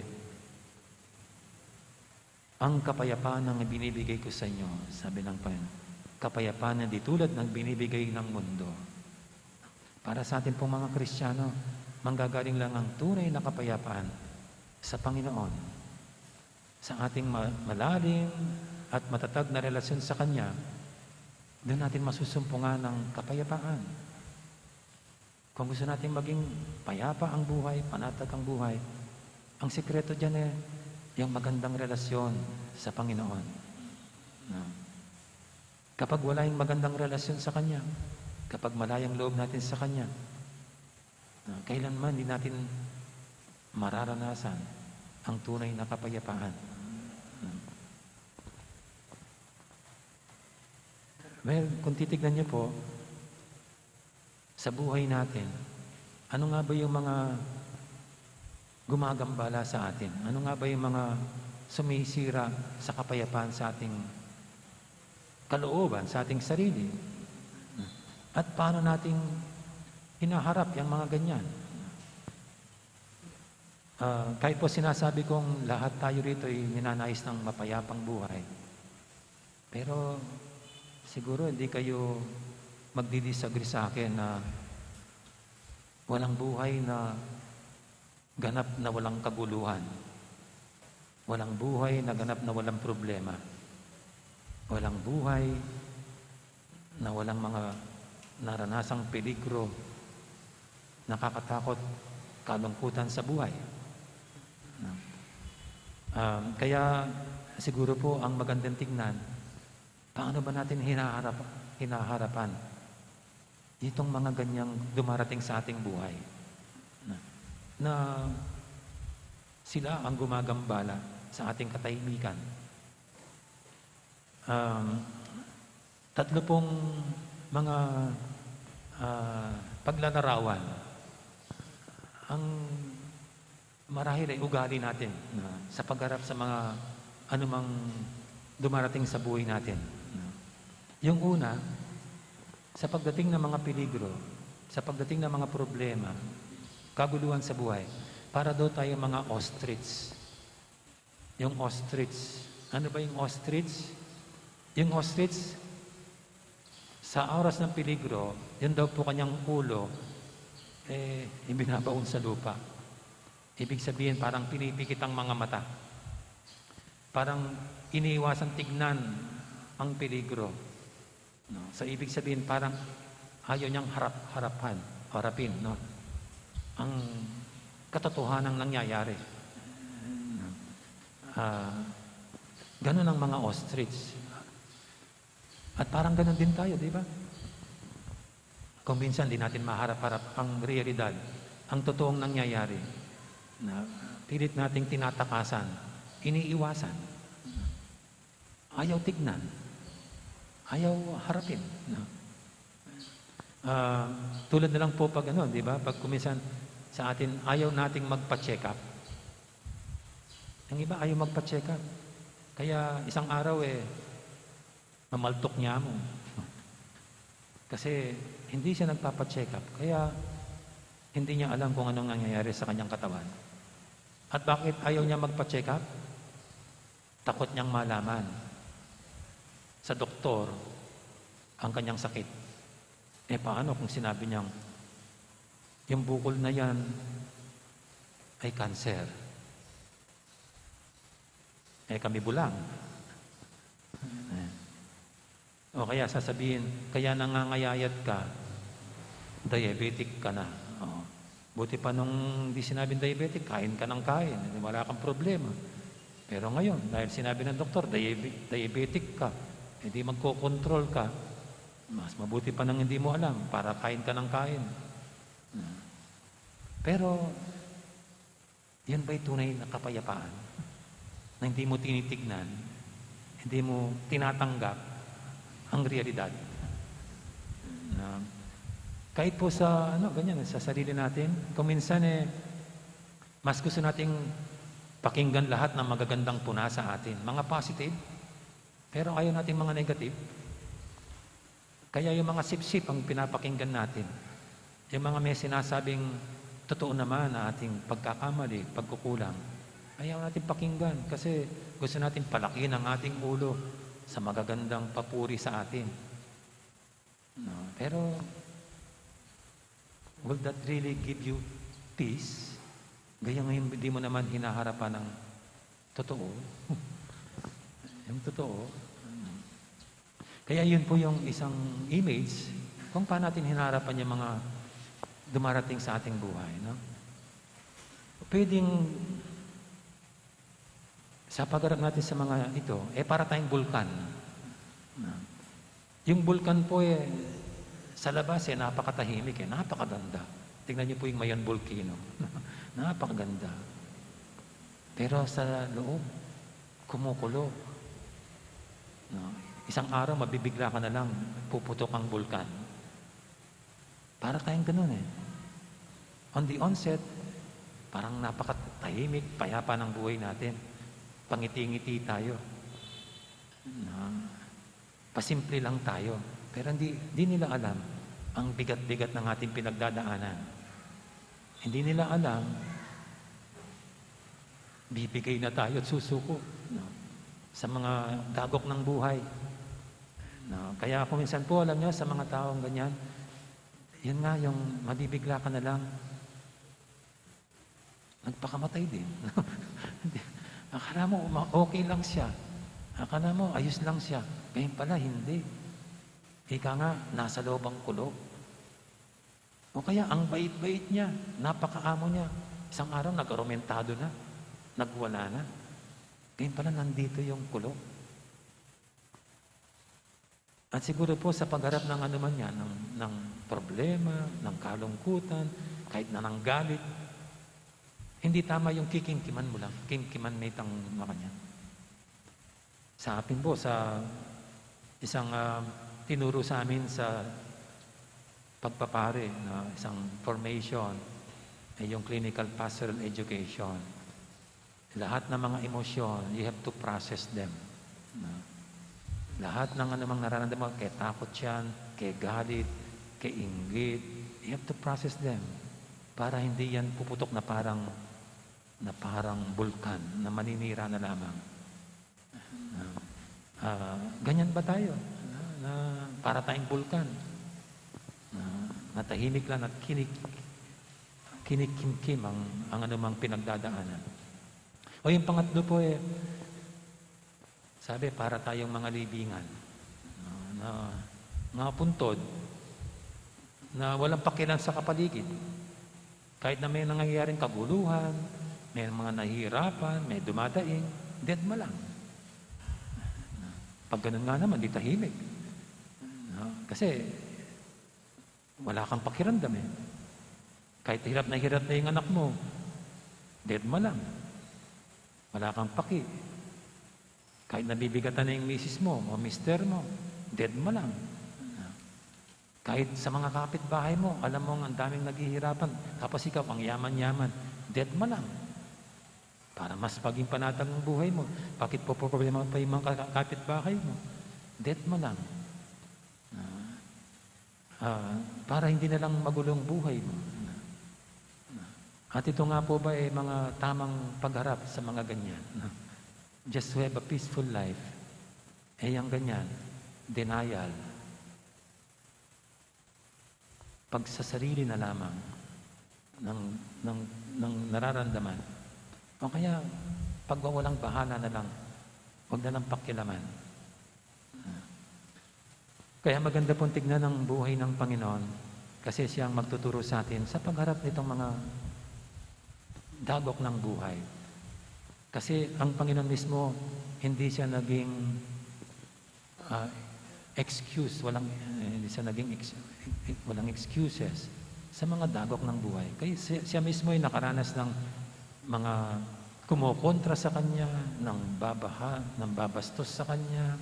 "Ang kapayapaan ang ibinibigay ko sa inyo," sabi ng Panginoon. "Kapayapaan na di tulad ng binibigay ng mundo." Para sa atin pong mga Kristiyano, manggagaling lang ang tunay na kapayapaan sa Panginoon. Sa ating ma-, malalim at matatag na relasyon sa Kanya, doon natin masusumpungan ang kapayapaan. Kung gusto natin maging payapa ang buhay, panatag ang buhay, ang sikreto diyan eh, yung magandang relasyon sa Panginoon. No? Kapag wala yung magandang relasyon sa Kanya, kapag malaya ang loob natin sa Kanya, no, kailanman di natin mararanasan ang tunay na kapayapaan. Well, kung titignan niyo po, sa buhay natin, ano nga ba yung mga gumagambala sa atin? Ano nga ba yung mga sumisira sa kapayapaan sa ating kalooban, sa ating sarili? At paano nating hinaharap yung mga ganyan? Ah, kahit po sinasabi kong lahat tayo rito ay ninanais ng mapayapang buhay. Pero siguro hindi kayo magdi-disagree sa akin na walang buhay na ganap na walang kaguluhan. Walang buhay na ganap na walang problema. Walang buhay na walang mga naranasang peligro, nakakatakot, kalungkutan sa buhay. No? Um, kaya siguro po ang magandang tignan, paano ba natin hinaharap, hinaharapan itong mga ganyang dumarating sa ating buhay? Na, na sila ang gumagambala sa ating katahimikan. Um, tatlo pong mga, ah, paglalarawan ang marahil ay ugali natin na sa pagharap sa mga anumang dumarating sa buhay natin, no? Yung una, sa pagdating ng mga peligro, sa pagdating ng mga problema, kaguluhan sa buhay, para daw tayo mga ostrich. Yung ostrich. Ano ba yung ostrich? Yung ostrich, sa oras ng peligro, yun daw po kanyang ulo, eh, ibinabaon sa lupa. Ibig sabihin, parang pinipikit ang mga mata. Parang iniiwasan tignan ang peligro. No? So, ibig sabihin, parang ayaw niyang harap, harapan, harapin, no? Ang katotohanan ng nangyayari. No? Ah, ganun ang mga ostrich. At parang ganun din tayo, di ba? Kung minsan, di natin maharap-harap ang realidad, ang totoong nangyayari. Na pilit nating tinatakasan, iniiwasan. Ayaw tignan. Ayaw harapin, no? Ah, tulad na lang po pag ano, di ba? Pag kuminsan sa atin, ayaw nating magpa-check up. Ang iba, ayaw magpa-check up. Kaya isang araw, eh, mamaltok niya mo. Kasi hindi siya nagpapa-check up. Kaya hindi niya alam kung anong nangyayari sa kanyang katawan. At bakit ayaw niya magpa-check up? Takot niyang malaman sa doktor ang kanyang sakit. Eh, paano kung sinabi niyang, "Yung bukol na yan ay cancer"? Eh, kami bulang. Eh. O kaya sasabihin, "Kaya nangangayayat ka, diabetic ka na." O, buti pa nung di sinabing diabetic, kain ka ng kain, eh, wala kang problema. Pero ngayon, dahil sinabi ng doktor, "Diabe-, diabetic ka," eh, di magkokontrol ka, mas mabuti pa nang hindi mo alam para kain ka ng kain. Pero, yan ba'y tunay na kapayapaan? Na hindi mo tinitignan, hindi mo tinatanggap ang realidad. Na kahit po sa, ano, ganyan, sa sarili natin, kung minsan, eh, mas gusto nating pakinggan lahat ng magagandang puna sa atin. Mga positive, pero ayaw nating mga negative. Kaya yung mga sipsip ang pinapakinggan natin. Yung mga may sinasabing totoo naman na ating pagkakamali, pagkukulang, ayaw natin pakinggan kasi gusto natin palakihin ang ating ulo sa magagandang papuri sa atin. No? Pero, will that really give you peace? Gaya ngayon, hindi mo naman hinaharapan ng totoo. Yung totoo. Kaya yun po yung isang image kung paano natin hinaharapan yung mga dumarating sa ating buhay, no? Pwedeng sa pagharap natin sa mga ito, eh, para tayong bulkan. Na, yung bulkan po, eh, sa labas, eh, napakatahimik, eh, napakaganda. Tingnan niyo po yung Mayon Volcano. Napakaganda. Pero sa loob, kumukulo. No? Isang araw, mabibigla ka na lang, puputok ang bulkan. Para tayong ganun eh. On the onset, parang napakatahimik, payapa ng buhay natin. Pangiti-ngiti tayo. Na, pasimple lang tayo. Pero hindi, hindi nila alam ang bigat-bigat ng ating pinagdadaanan. Hindi nila alam, bibigay na tayo at susuko, no? Sa mga dagok ng buhay. No? Kaya kung minsan po, alam nyo, sa mga taong ganyan, yun nga, yung mabibigla ka na lang, nagpakamatay din. Akala mo, ma-, okay lang siya. Akala mo, ayos lang siya. Ganyan pala, hindi. Ika nga, nasa loob ang kulog. O kaya, ang bait-bait niya, napakaamo niya. Isang araw, nag-aromentado na. Nagwala na. Ganyan pala, nandito yung kulog. At siguro po sa pagharap ng anuman yan, ng, ng problema, ng kalungkutan, kahit na ng galit, hindi tama yung kikimkiman mo lang, kimkiman mo itang makanyan. Sa akin po, sa isang, ah, tinuro sa amin sa pagpapare na isang formation, ay yung clinical pastoral education. Lahat ng mga emosyon, you have to process them. No? Lahat ng anumang nararamdaman, kay takot yan, kay galit, kay inggit, you have to process them para hindi yan puputok na parang, na parang bulkan na maninira na lamang. Ah, ganyan ba tayo? Na, na para tayong bulkan. Na, na tahimik lang at kinik-, kinikimkim ang, ang anumang pinagdadaanan. O yung pangatlo po eh, sabi, para tayong mga libingan. Na, na, mga puntod na walang pakialam sa kapaligid. Kahit na may nangyayaring kaguluhan, may mga nahihirapan, may dumadaing, dead ma lang. Pag ganun nga naman, di tahimik. No? Kasi wala kang pakiramdam eh. Kahit hirap na hirap na yung anak mo, dead ma lang. Wala kang paki. Kahit nabibigatan na yung misis mo o mister mo, dead ma lang. Kahit sa mga kapitbahay mo, alam mong ang daming naghihirapan, tapos ikaw, ang yaman-yaman, dead ma lang. Para mas maging panatag ang buhay mo, bakit poproblema pa yung mga ka-, kapitbahay mo? Dead ma lang. Ah, ah, para hindi na lang magulo ang buhay mo. At ito nga po ba, eh, mga tamang pagharap sa mga ganyan, no? Just to have a peaceful life. Eh, ang ganyan, denial. Pagsasarili na lamang ng, ng, ng nararamdaman. O kaya, pagwawalang bahala na lang, wag na lang pakialaman. Kaya maganda pong tignan ang buhay ng Panginoon kasi siya ang magtuturo sa atin sa pagharap nitong mga dagok ng buhay. Kasi ang Panginoon mismo, hindi siya naging, ah, excuse, walang, eh, hindi siya naging ex-, walang excuses sa mga dagok ng buhay. Kaya siya, siya mismo ay nakaranas ng mga kumokontra sa kanya, nangbabaha, nangbabastos sa kanya,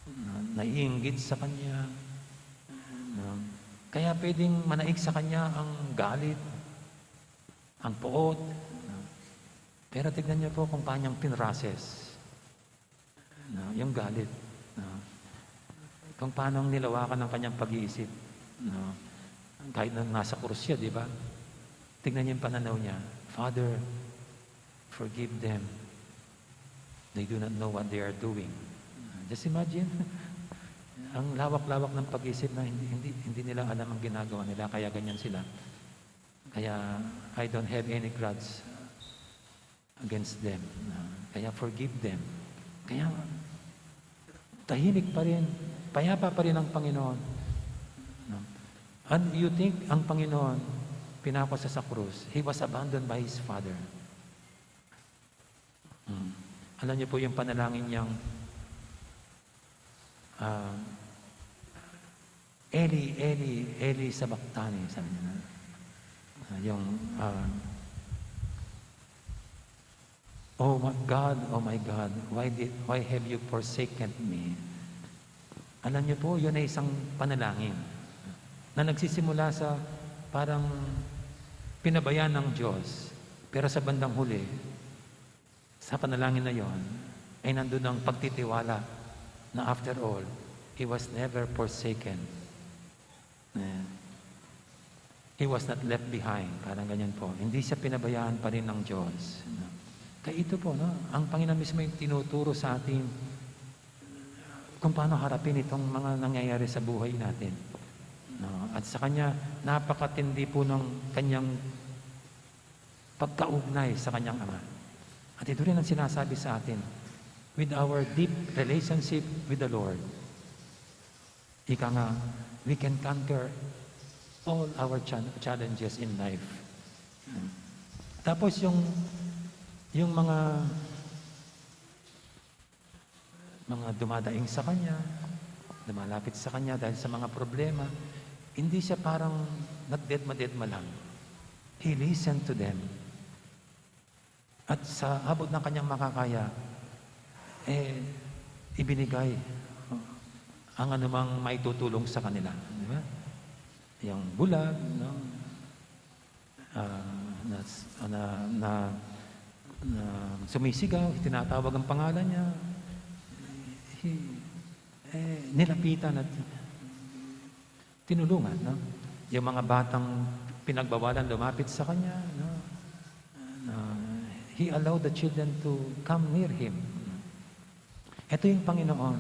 na-, naiinggit sa kanya. No? Kaya pwedeng manaig sa kanya ang galit, ang puot. No? Pero tignan niyo po kung paano niyang pinrases. No? Yung galit. No? Kung paano nilawakan ng kanyang pag-iisip. No? Kahit na nasa krus siya, di ba? Tignan niyo yung pananaw niya, "Father, forgive them. They do not know what they are doing." Just imagine, ang lawak-lawak ng pag-isip na hindi, hindi, hindi nila alam ang ginagawa nila, kaya ganyan sila. Kaya, "I don't have any grudge against them." No? Kaya forgive them. Kaya tahimik pa rin, payapa pa rin ang Panginoon. No? And you think ang Panginoon, pinako siya sa krus, he was abandoned by his Father. Hmm. Alam niyo po yung panalangin niyang, ah, "Eli, Eli, Eli, sabachthani," sabi niya na. Ah, yung, ah, "Oh my God, oh my God, why did, why have you forsaken me?" Alam niyo po, yun ay isang panalangin na nagsisimula sa parang pinabayaan ng Diyos. Pero sa bandang huli, sa panalangin na yon, ay nandun ang pagtitiwala na after all, he was never forsaken. Eh, he was not left behind. Parang ganyan po. Hindi siya pinabayaan pa rin ng Diyos. No? Kaya ito po, no? Ang Panginoon mismo yung tinuturo sa atin, kung paano harapin itong mga nangyayari sa buhay natin. No? At sa kanya, napakatindi po ng kanyang pagkaugnay sa kanyang Ama. At ito rin ang sinasabi sa atin, with our deep relationship with the Lord, ika nga, we can conquer all our chan- challenges in life. Tapos yung, yung mga, mga dumadaing sa kanya, lumalapit sa kanya dahil sa mga problema, hindi siya parang nagdedma-dedma lang. He listened to them. At sa abot ng kanyang makakaya, eh, ibinigay ang anumang maitutulong sa kanila. Di ba? Yung bulag, no? Ah, na, na, na, na sumisigaw, tinatawag ang pangalan niya. He, eh, nilapitan at tinulungan, no? Yung mga batang pinagbawalan lumapit sa kanya, no? Na he allowed the children to come near him. Ito yung Panginoon,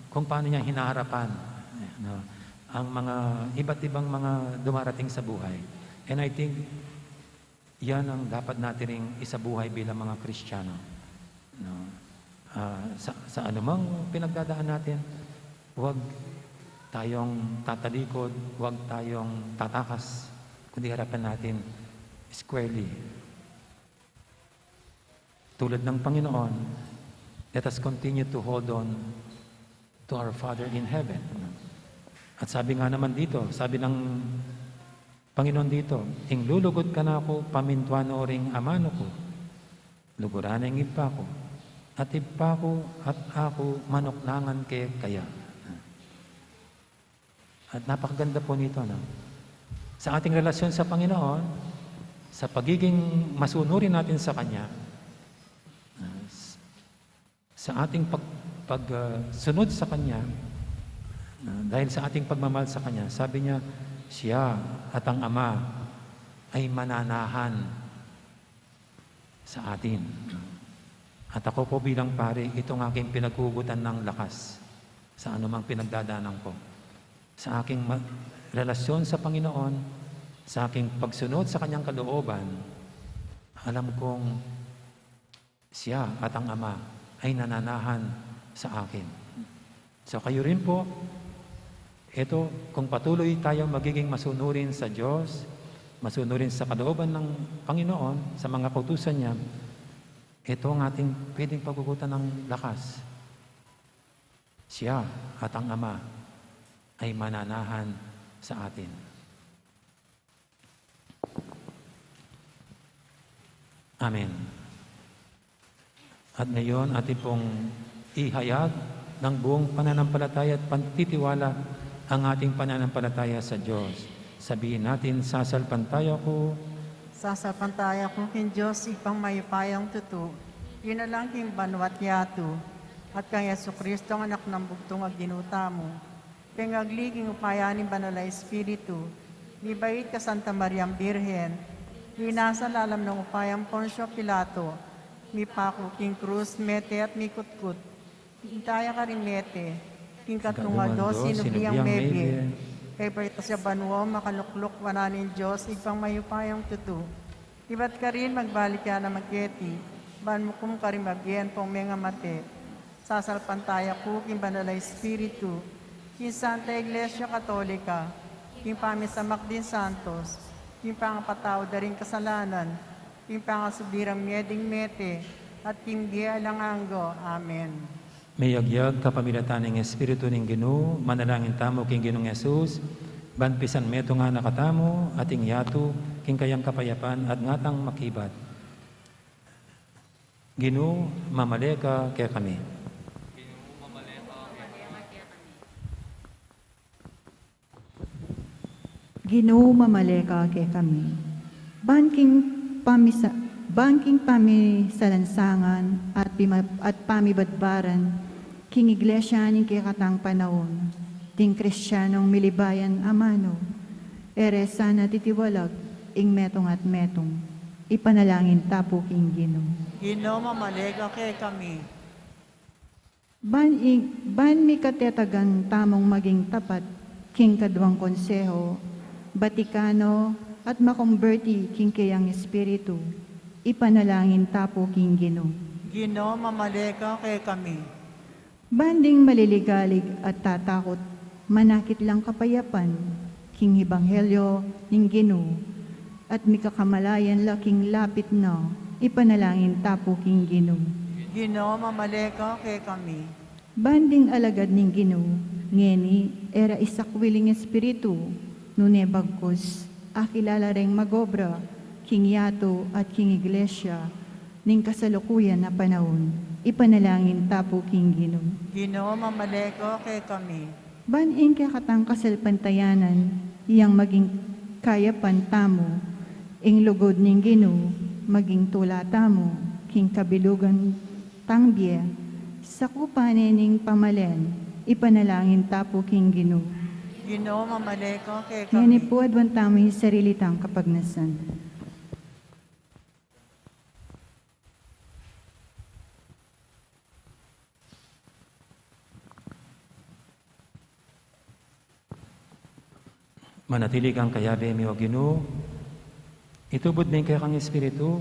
kung paano niya hinaharapan, no? Ang mga iba't ibang mga dumarating sa buhay. And I think, yan ang dapat natin ring isabuhay bilang mga Kristiyano, no? Ah, sa, sa anumang pinagdadaan natin, huwag tayong tatalikod, huwag tayong tatakas, kundi harapan natin squarely. Tulad ng Panginoon, let us continue to hold on to our Father in Heaven. At sabi nga naman dito, sabi ng Panginoon dito, "Ing lulugud kanaku, pamintuan no ring amanu ku, luguran ing Ibpa ku, at Ibpa ku at aku manuknangan kekaya." At napakaganda po nito, no? Sa ating relasyon sa Panginoon, sa pagiging masunurin natin sa Kanya, ah, s- sa ating pag, pag, ah, sunod sa Kanya, ah, dahil sa ating pagmamahal sa Kanya, sabi niya, "Siya at ang Ama ay mananahan sa atin." At ako po bilang pari, itong aking pinaghugutan ng lakas sa anumang pinagdadaanan ko. Sa aking ma- relasyon sa Panginoon, sa aking pagsunod sa Kanyang kalooban, alam kong Siya at ang Ama ay nananahan sa akin. So kayo rin po, ito, kung patuloy tayong magiging masunurin sa Diyos, masunurin sa kalooban ng Panginoon, sa mga kautusan niya, ito ang ating pwedeng paghugutan ng lakas. Siya at ang Ama ay mananahan sa atin. Amen. At ngayon, atin pong ihayag ng buong pananampalataya at pagtitiwala ang ating pananampalataya sa Diyos. Sabihin natin, "Sasalpantaya ku." Sasalpantaya ku king Dios, Ibpang mayupayang tutu, linalang king banwa't yatu, at kang Jesucristo, ang Anak nang bugtung a Ginu tamu, pengagli king upaya ning Banal a Espiritu, mibait kang Santa Mariang Birhen, linasa lalam ning upaya nang Poncio Pilato, mipaku king krus, mete at mikutkut, minta ya karing mete, king katlung aldo sinubli yang mebie, pepaitas ya banua, makalukluk wanan ning Dios, Ibpang mayupayang tutu. Ibat karin magbalik ya naman keti, ban mukum karing mabie ampong mengamate. Sasalpantaya ku king Banal a Espiritu, king Santa Iglesia Katolika, king pamisamak ding santos, king pangapatawad da ring kasalanan, king pangasubli rang mie ding mete, at king bie alang angga. Amen. Meyagyag kapamilatan ning Espiritu ning Ginu, manalangin tamu king Ginung Jesus, ban pisan metung na katamu, ating yatu king kayang kapayapan at ngatang makibat. Ginu, mamale ka kekami. Ginu, mamale ka kekami. Ban king pamisa-, ban king pamisalansangan at pima-, at pamibadbaran king Iglesia ning kekatang panaun, ding Kristianong milibayan amanu, e re sana titiwalag ing metung at metung. Ipanalangin ta pu king Ginu. Ginu, mamale ka kekami. Ban, i- ban mikatetagan tamung maging tapat king kaduang konseho Batikano at makumberti king keyang Espiritu, ipanalangin ta pu king Ginu. Ginu, mamale ka kekami. Ban ding maliligalig at tatakut, manakit lang kapayapan king ebanghelyo ning Ginu, at mikakamalayan la king lapit na, ipanalangin ta pu king Ginu. Ginu, mamale ka kekami. Ban ding alagad ning Ginu ngeni e ra isakwil ing espiritu, nune bagkus akilala reng magobra king yatu at king Iglesia ning kasalukuyan a panaun, ipanalangin ta pu king Ginu. Ginu, mamale ka kekami. Ban ing kekatang kasalpantayanan yang maging kayapan tamu, ing lugud ning Ginu maging tula tamu king kabilugan tang bie, sakupan ne ning pamalen, ipanalangin ta pu king Ginu. Ginu, mamale ka kekami. Ngeni pu aduan tamu ing sarili tang kapagnasan. Manatili kang kayabe mi, O Ginu, itubud me ing kekang Espiritu,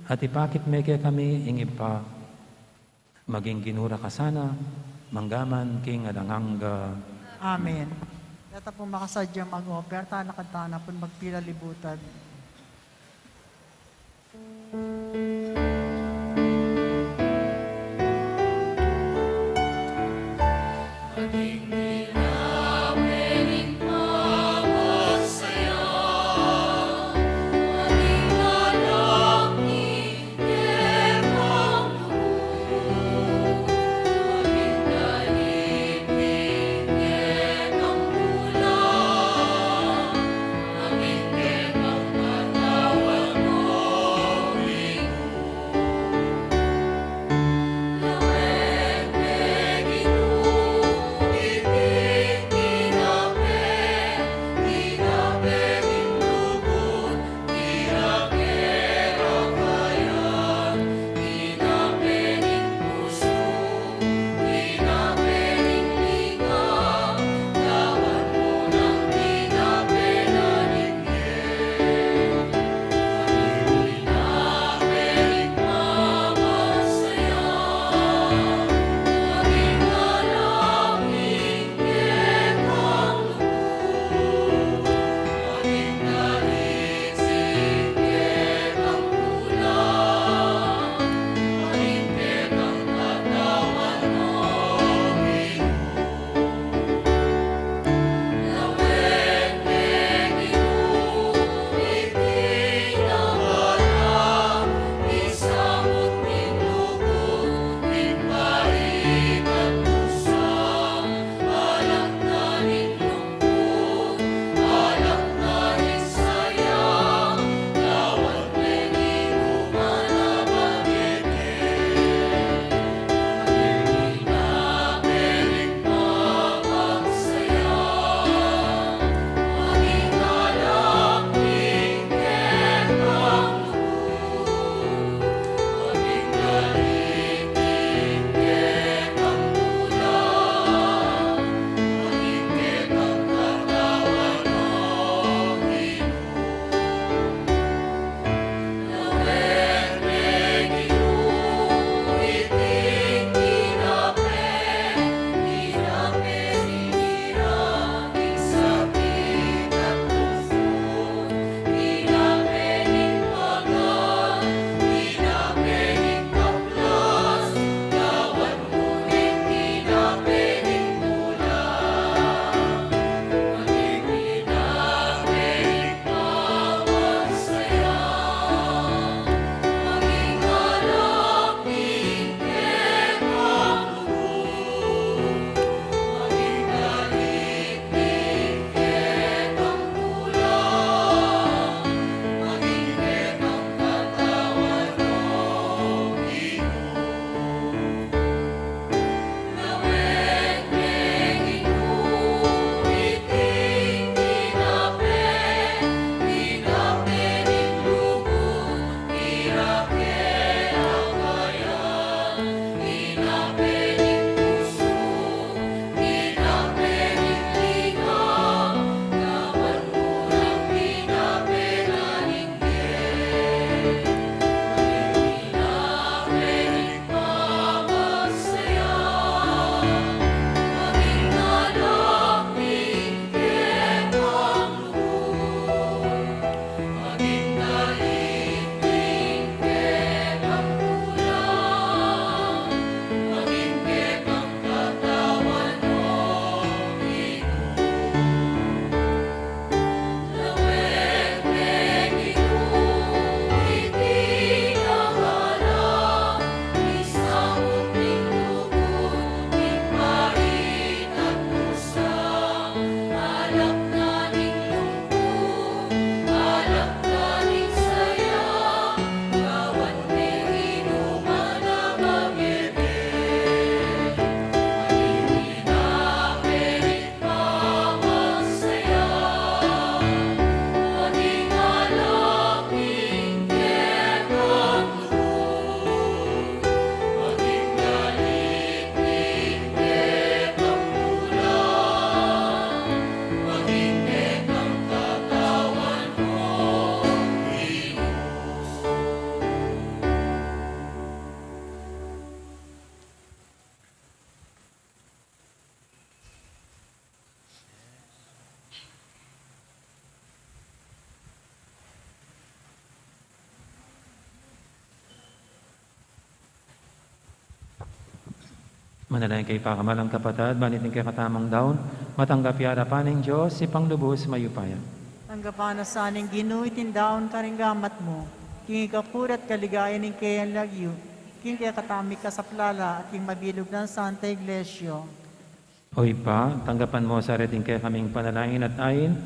at ipakit me kekami ing Ibpa. Maging Ginu ra ka sana, mangga man king alang angga. Amen. Deta pung makasadya mag-offer, talakad tana pung magpilalibutan. Manalangin kayu, pakamalan kung kapatad, ban iting kekatamung daun matanggap ya arapan ning Dios, Ibpang lubus mayupaya. Tanggapan na sa ning Ginu iting daun karing gamat mu, king ikapuri at kaligayan ning keyang lagyu, king kekatamung mikasaplala at king mabilug nang Santa Iglesia. O Ibpa, tanggapan mu sa reting kekaming panalangin at ain,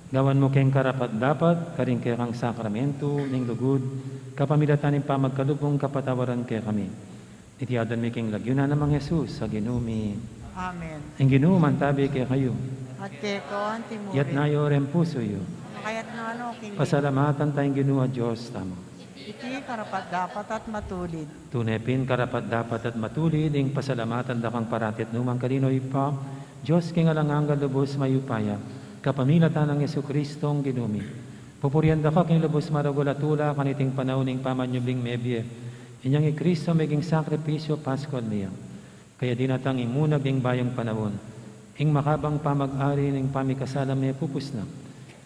gawan mu keng karapat-dapat karing kekang sakramentu ning lugud, kapamilatan ning pamagkalub mung kapatawaran kekami. Iti adwan mi king lagyu na nang Ibpang Jesus a Ginu mi. Amen. Ing Ginu mantabi kekayu. At keka mu rin. Itas yu ring pusu yu. Makaitas na no king Ginu. Pasalamatan taya ing Ginu a Dios tamu. Iti karapat-dapat at matulid. Tune pin karapat-dapat at matulid ing pasalamatan da kang parati at nukarin man, O Ibpa, Dios king alang angga, lubus mayupaya, kapamilatan nang Jesucristo a Ginu mi. Pupurian da ka king lubus maragul a tula kaniting panaun ning pamanyubling mebie. Inyang i Cristo meging sakripisyu paskual mi ya. Kaya dinatang ing munag ning bayung panaun, ing makabang pamag-ari ning pamikasalang mepupus na,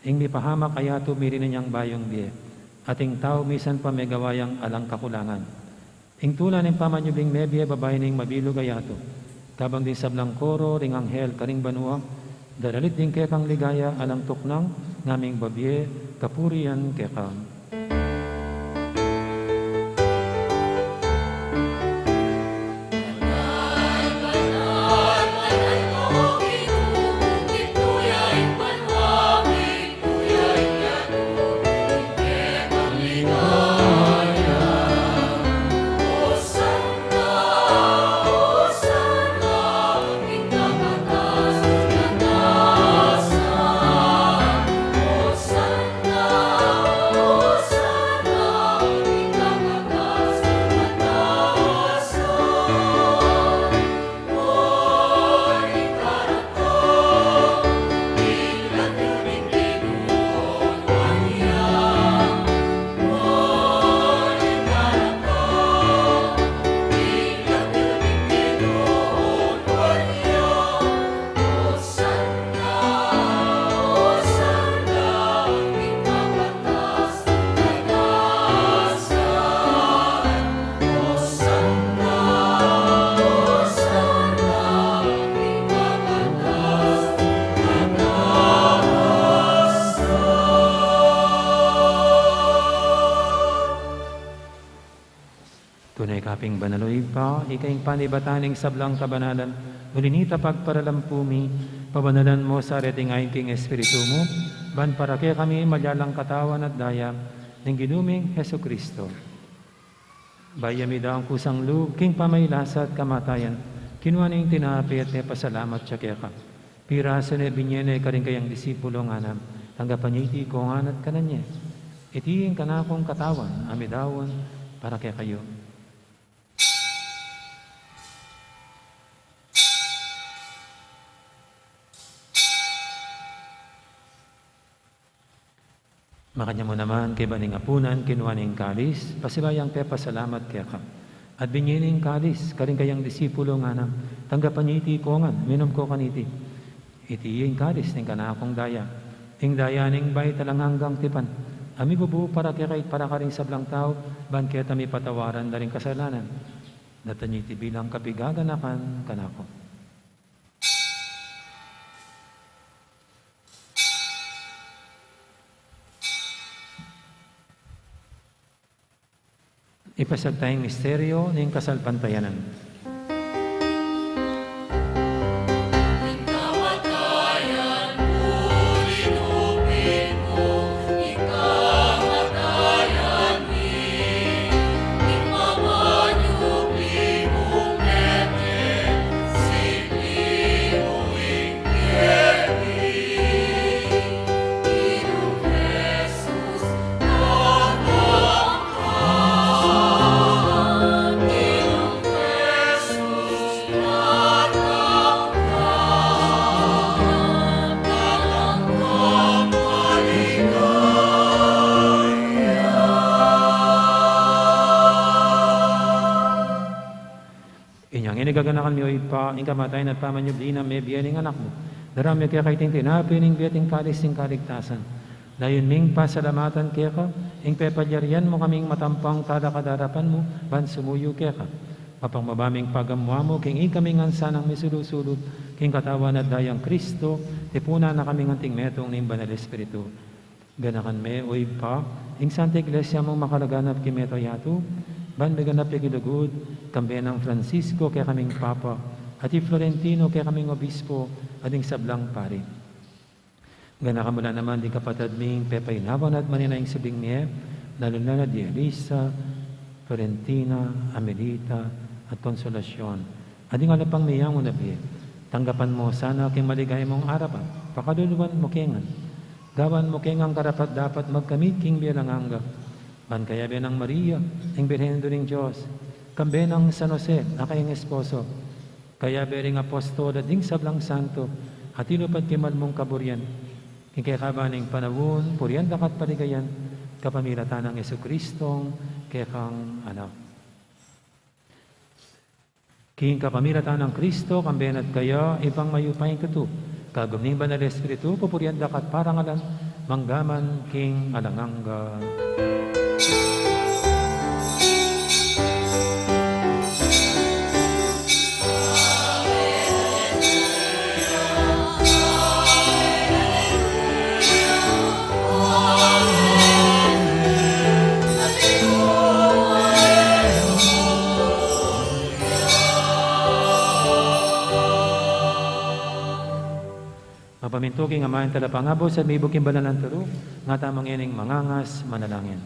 ing mipahamak a yatu mirinan yang bayung bie, at ing tau misan pa megawa yang alang kakulangan. Ing tula ning pamanyubling mebie babayu ning mabilug a yatu, kabang ding sablang koro ring anghel karing banua, daralit ding kekang ligaya alang tuknang, ngaming babie kapurian keka. Tune ka pin banal, O Ibpa, ika ing panibatan ning sablang kabanalan, uli na nita pagparalampu mi, pabanalan mu sa reting ain king Espiritu mu, ban para kekami maging katawan at daya ning Ginu ming Jesucristo. Bayu ya midaun kusang lub king pamagkasakit at kamatayan, kinua ne ing tinape at mipasalamat ya keka. Pirasu ne, binie ne karing kayang disipulo, ngana, tanggapan ye iti kongan at kanan ye. Iti ing kanakung katawan a midaun para kekayu. Makanyan mu naman, kaybat ning apunan, kinua ne ing kalis, pasibayu yang pepasalamat keka. At binie ne ing kalis karing kayang disipulo, ngana, tanggapan ye iti kongan, minum ko kaniti. Iti ing kalis ning kanakung daya, ing daya ning bayu at alang anggang tipan, a mibubu para kekayu at para karing sablang tau, ban keta mipatawaran da ring kasalanan. Daptan ye iti bilang kapaganakan kanaku. Ipasiag taya ing misteryu ning kasalpantayanan. Inyang ini gaganakan mi, O Ibpa, ing kamatayan at pamanyubli nang mebie ning Anak mu. Daraun mi keka iting tinape ning bie at ing kalis ning kaligtasan. Layun ming pasalamatan keka ing pepalyarian mu kaming matampang talakad king arapan mu, ban sumuyu keka. Kapagmabaming pagamuamu king ikami ngan sanang misulu-sulu king katawan at dayang Kristo, tipunan na kami ngan king metung ning Banal Espiritu. Ganakan me, o Ibpa, ing Santa Iglesia mung makalaganap king mabilug a yatu, ban miganap ya king lugud, kambe nang Francisco kekaming Papa, at i Florentino kekaming Obispo, at ing sablang pari. Ganakan mu la naman ding kapatad ming pepainawa na at manenaya ing subling mie, lalu na la di Elisa, Florentina, Amelita, at Consolacion. At ding ala pang miyanguna bie, tanggapan mu sana king maligaya mung arapan, pakaluluan mu ke ngan. Gawan mu ke ngan karapat-dapat magkamit king bie alang angga. Ban kayabe nang Maria, ing Birhen Indu ning Dios, kambe nang San Jose, a kayang esposo, kayabe ring apostol at ding sablang santo, a tinupad king mal mung kaburian, king kekaban ning panaun, purian da ka at paligayan, kapamilatan nang Jesucristong kekang Anak. King kapamilatan nang Kristo, kambe na at kaya, Ibpang mayupayang tutu, kagum ning Banal Espiritu, pupurian da ka at parangalan, mangga man king alang angga. Mapamintuking Ama, ing Talapangabus, at mibuk king banal nang turu, ngatamu ngening mangangas manalangin.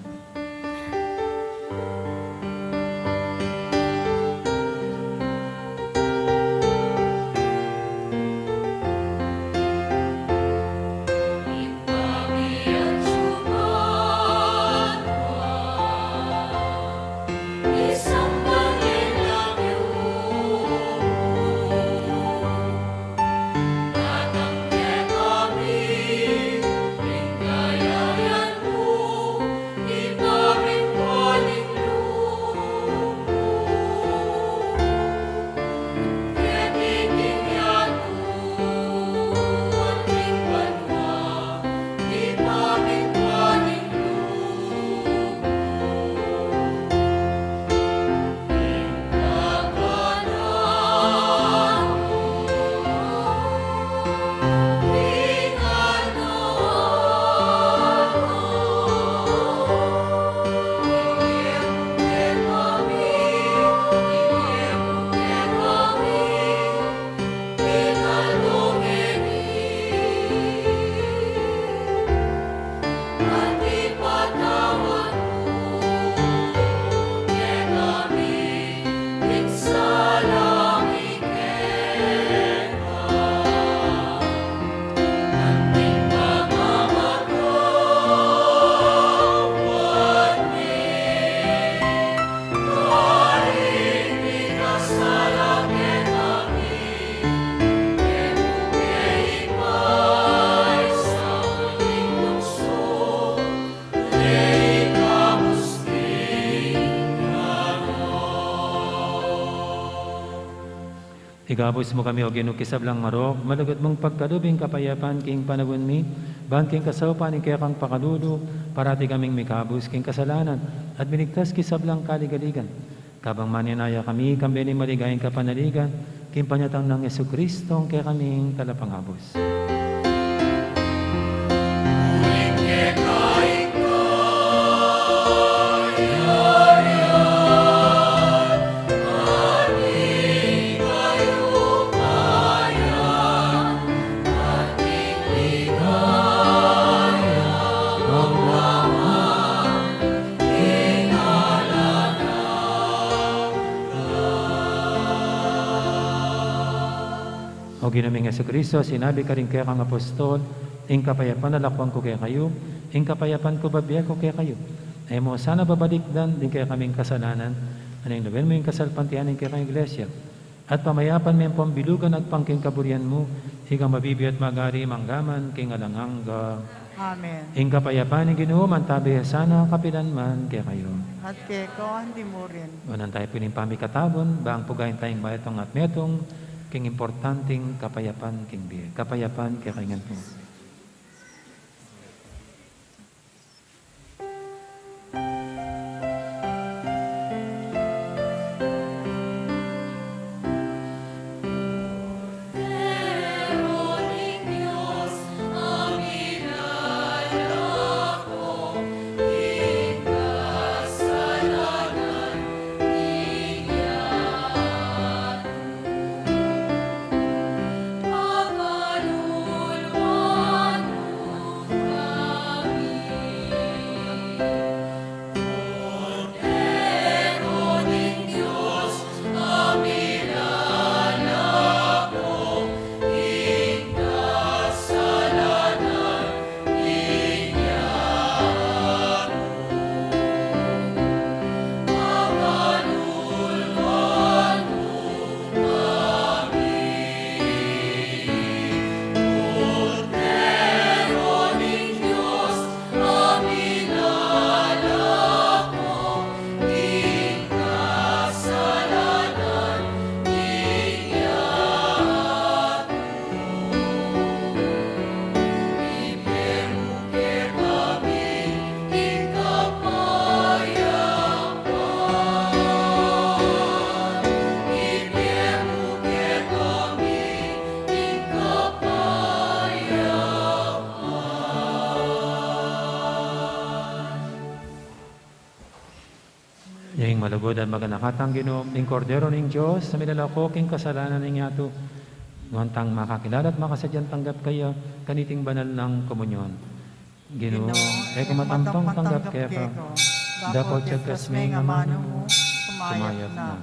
Ikabus mu kami, O Ginu, king sablang marok, malugud mung pagkalub ing kapayapan king panaun mi, ban king kasaupan ning kekang pakalulu, parati kaming mikabus king kasalanan, at miligtas king sablang kaligaligan. Kabang manenaya kami, kambe ning maligayang kapanaligan, king panyatang nang Jesucristong kekaming Talapangabus. O Ginu ming Jesucristo, sinabi karing kekang apostol, ing kapayapan lakwan ku kekayu, ing kapayapan ku bibie ku kekayu. E mu sana babalikdan ding kekaming kasalanan, nune lawen mu ing kasalpantayanan ning kekang Iglesia. At pamayapan me ampong bilugan agpang king kaburian mu, ikang mabibie at magari mangga man king alang angga. Amen. Ing kapayapan ning Ginu mantabi ya sana kapilan man kekayu. At keka mu rin. Nuan tamu pu king pamikataun, ban pugayan taya ing mayap at metung king importanting kapayapan king bie. Kapayapan kekayu ngan pu. Ing malugud at maganakatang Ginu, ing Kordero ning Dios, a milalako king kasalanan ning yatu. Nuan tang makakilala at makasadyang tanggap kaya, kaniting banal nang komunyon. Ginu, e ku matamtang tanggap keka, dapot yagkas me ing amanu mu, sumayap na.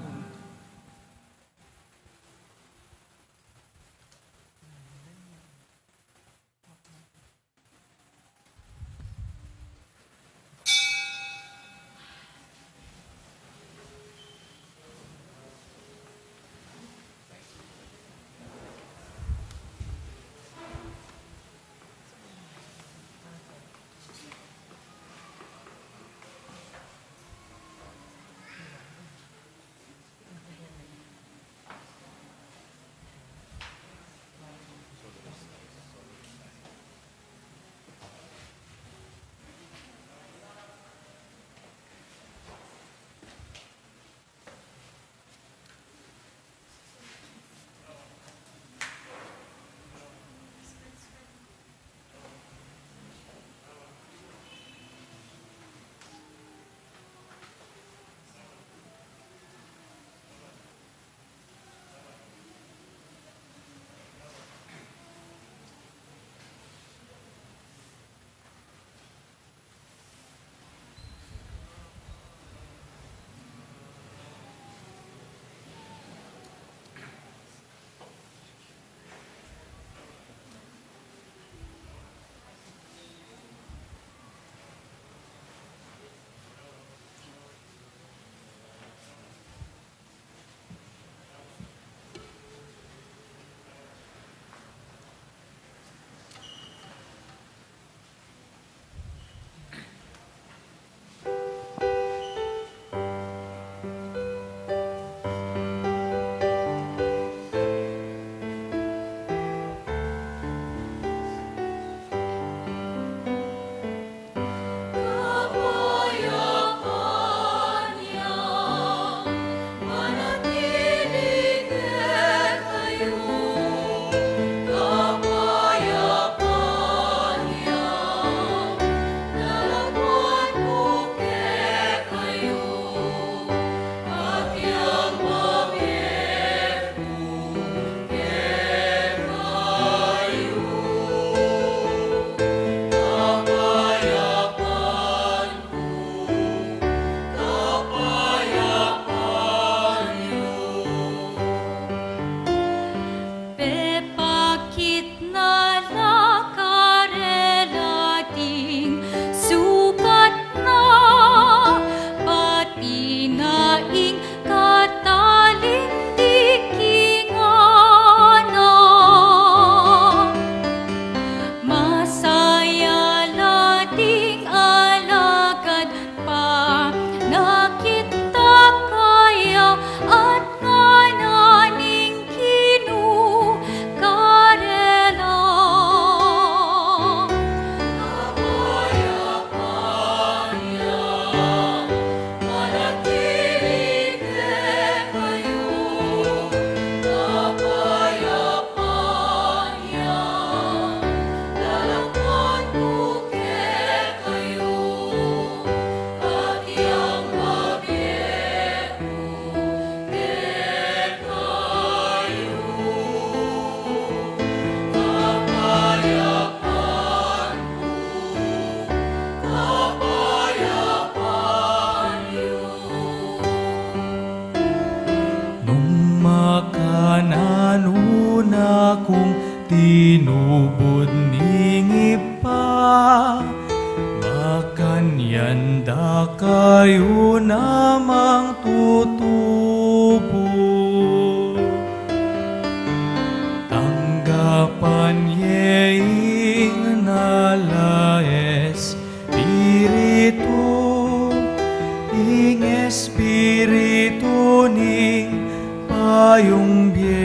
Pepakit na la karela ding sukat na, pati na ing kataling di kinganan. Masaya la ding alagad panakit da kaya at ngana ning Ginu karela. Nung makananu na kung tinubud ning Ibpa, makanyan da kayu namang tutubud. Tanggapan ye ing nala Espiritu, ing Espiritu ning payung bie.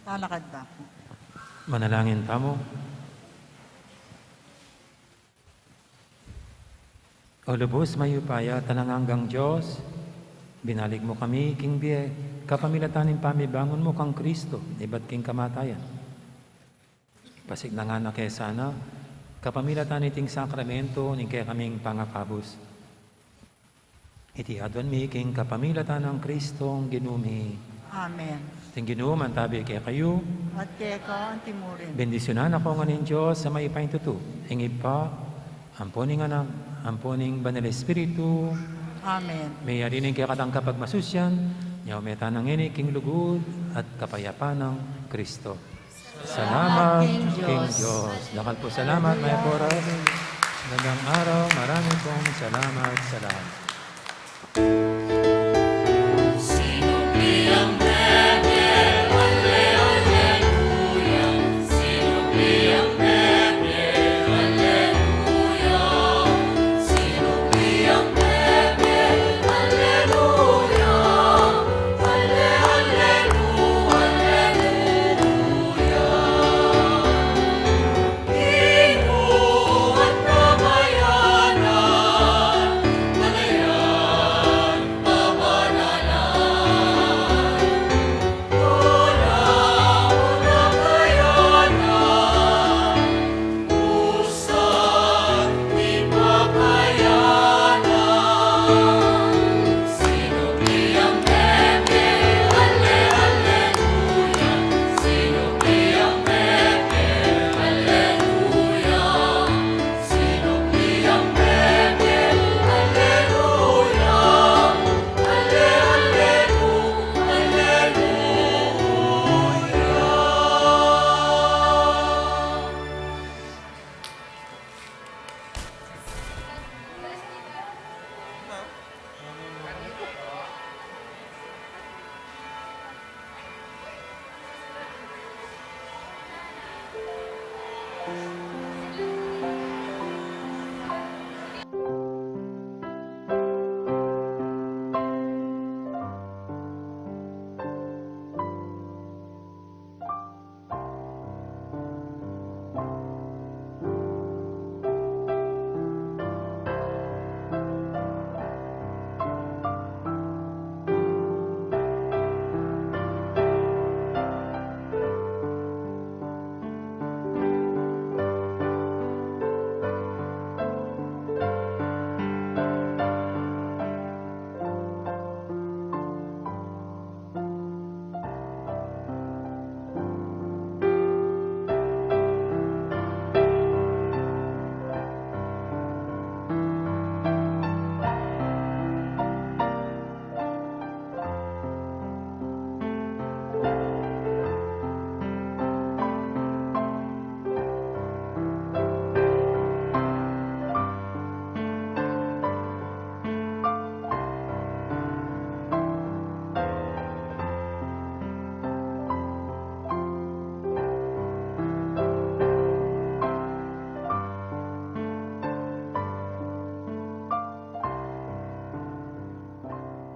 Talakad tamu. Manalangin tamu. O lubus mayupaya at alang anggang Dios, binalik mu kami king bie kapamilatan ning pamibangun mu kang Kristo ibat king kamatayan. Pasiknangan na ke sana kapamilatan niting sakramento ning kekaming pangakabus. Iti aduan mi king kapamilatan nang Kristong Ginu mi. Amen. Ing Ginu mantabi kekayu. At keka antimurin. Bendisyunan na kayu ngan ning Dios a mayupayang tutu, ing Ibpa, ampo ning Anak, ampo ning Banal Espiritu. Amen. Meyari ne ing kekatang kapagmasusian, nyaume tana ngeni king lugud at kapayapan nang Kristo. Salamat king Dios. Dakal pung salamat, mayap a oras. Magandang araw, marami pong salamat, salamat.